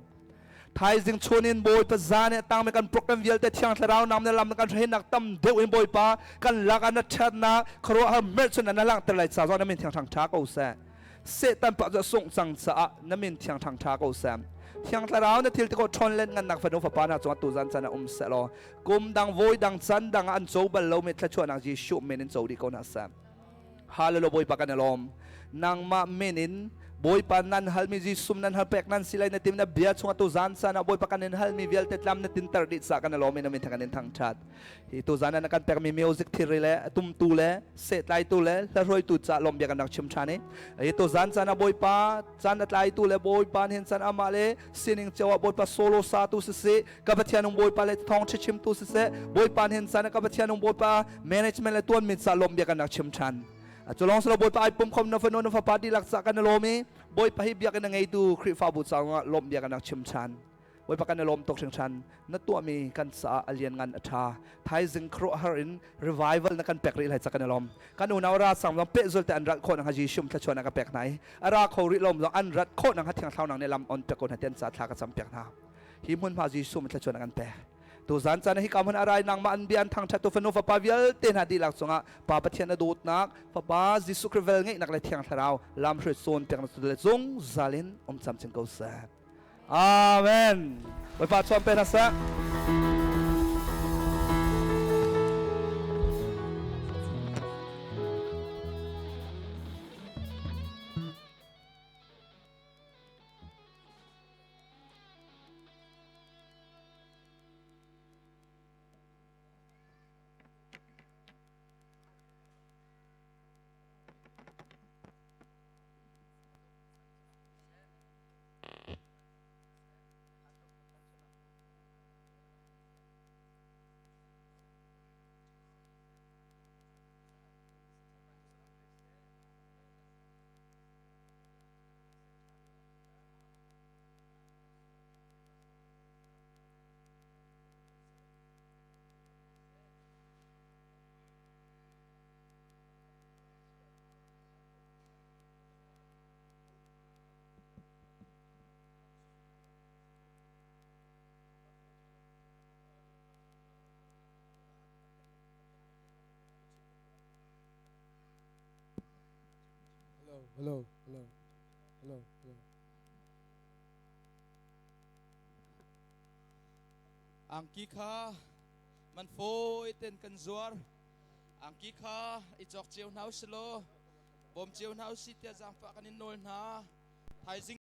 Thaizing chunin Bawipa zan e tang me kan program vialte thiang thlarau nam ne lam kan hruai nak tam deuh in Bawipa kan lak an thatnak khuaruahhar mer chun na lang ter lai cha zo na min thiang thang tha ko seh. Satan pa cu sungh cang caah na min thiang thang tha ko seh. Thiang thlarau na thil ti ko ṭhawn len ngan nak fanu fapa na cungah tuzan chan ah um seh law kum dang voi dang chan dang ah an co bal lo mi thluachuahnak Jesuh min in co dih ko hna seh. Hallelujah Bawipa kan i lawm. Nangmah min in Bawipa nan halmi Jesuh nan hal pek nan si lai na tim na bia chungah tu zan caan ah Bawipa kan in halmi vialte tlam na tinter dih ca kan i lawm in amin thang kan in thangṭhat. Hi tu zan ah na kan pekmi music thilri le tumtu le sehtlaitu le hlahruaitu ca lawm bia kan rak chim ṭhan i hi tu zan caan ah Bawipa caan a tlaitu le Bawipa hin caan amah le sining cio ah Bawipa solo satu siseh ka Pathian um Bawipa le thawng chimtu siseh Bawipa hin caan ah ka Pathian um Bawipa management le tuanmi ca lawm bia kan rak chim ṭhan. Cu lawng silo Bawipa ai pum khom na fanu na fapa dihlak ca kan i lawm i Bawipa hi biakinn a ngeitu Khrihfabu caah lawm bia kan rak chim ṭhan. Bawipa kan i lawm tuk hringhran. Na tuahmi kan caah a lianngan a ṭha. Thaizing khuaruahhar in revival na kan pek rih lai ca kan i lawm. Kan unau ra sang zong pehzul te an rat khawh nakhnga Jesuh thluachuah na ka pek hna i a ra kho rih lom zong an rat khawh nakhnga Thiang Thlarau nang nih lam on pek ko hna tian ca thla ka cam piak hna. Hi hmunhma Jesuh thluachuah na kan pek. Tuzan caan hi ka hmun a rai nangmah an bia an thangṭhat tu fanu fapa vialte hna dihlak cungah Pa Pathian a dawtnak Fapa Jesuh Khrih vel ngeihnak le Thiang Thlarau lamhruai cawn piaknak tu le zungzal in um camcin ko seh. Amen. Bawipa chuan pe hna seh. Hello, hello, hello, hello, hello. Angki kha man fawi ten kan zuar. Angki kha i cawk cio hna usih law bawm cio hna usih tiah zaangfah kan in nawl hna. Thaizing.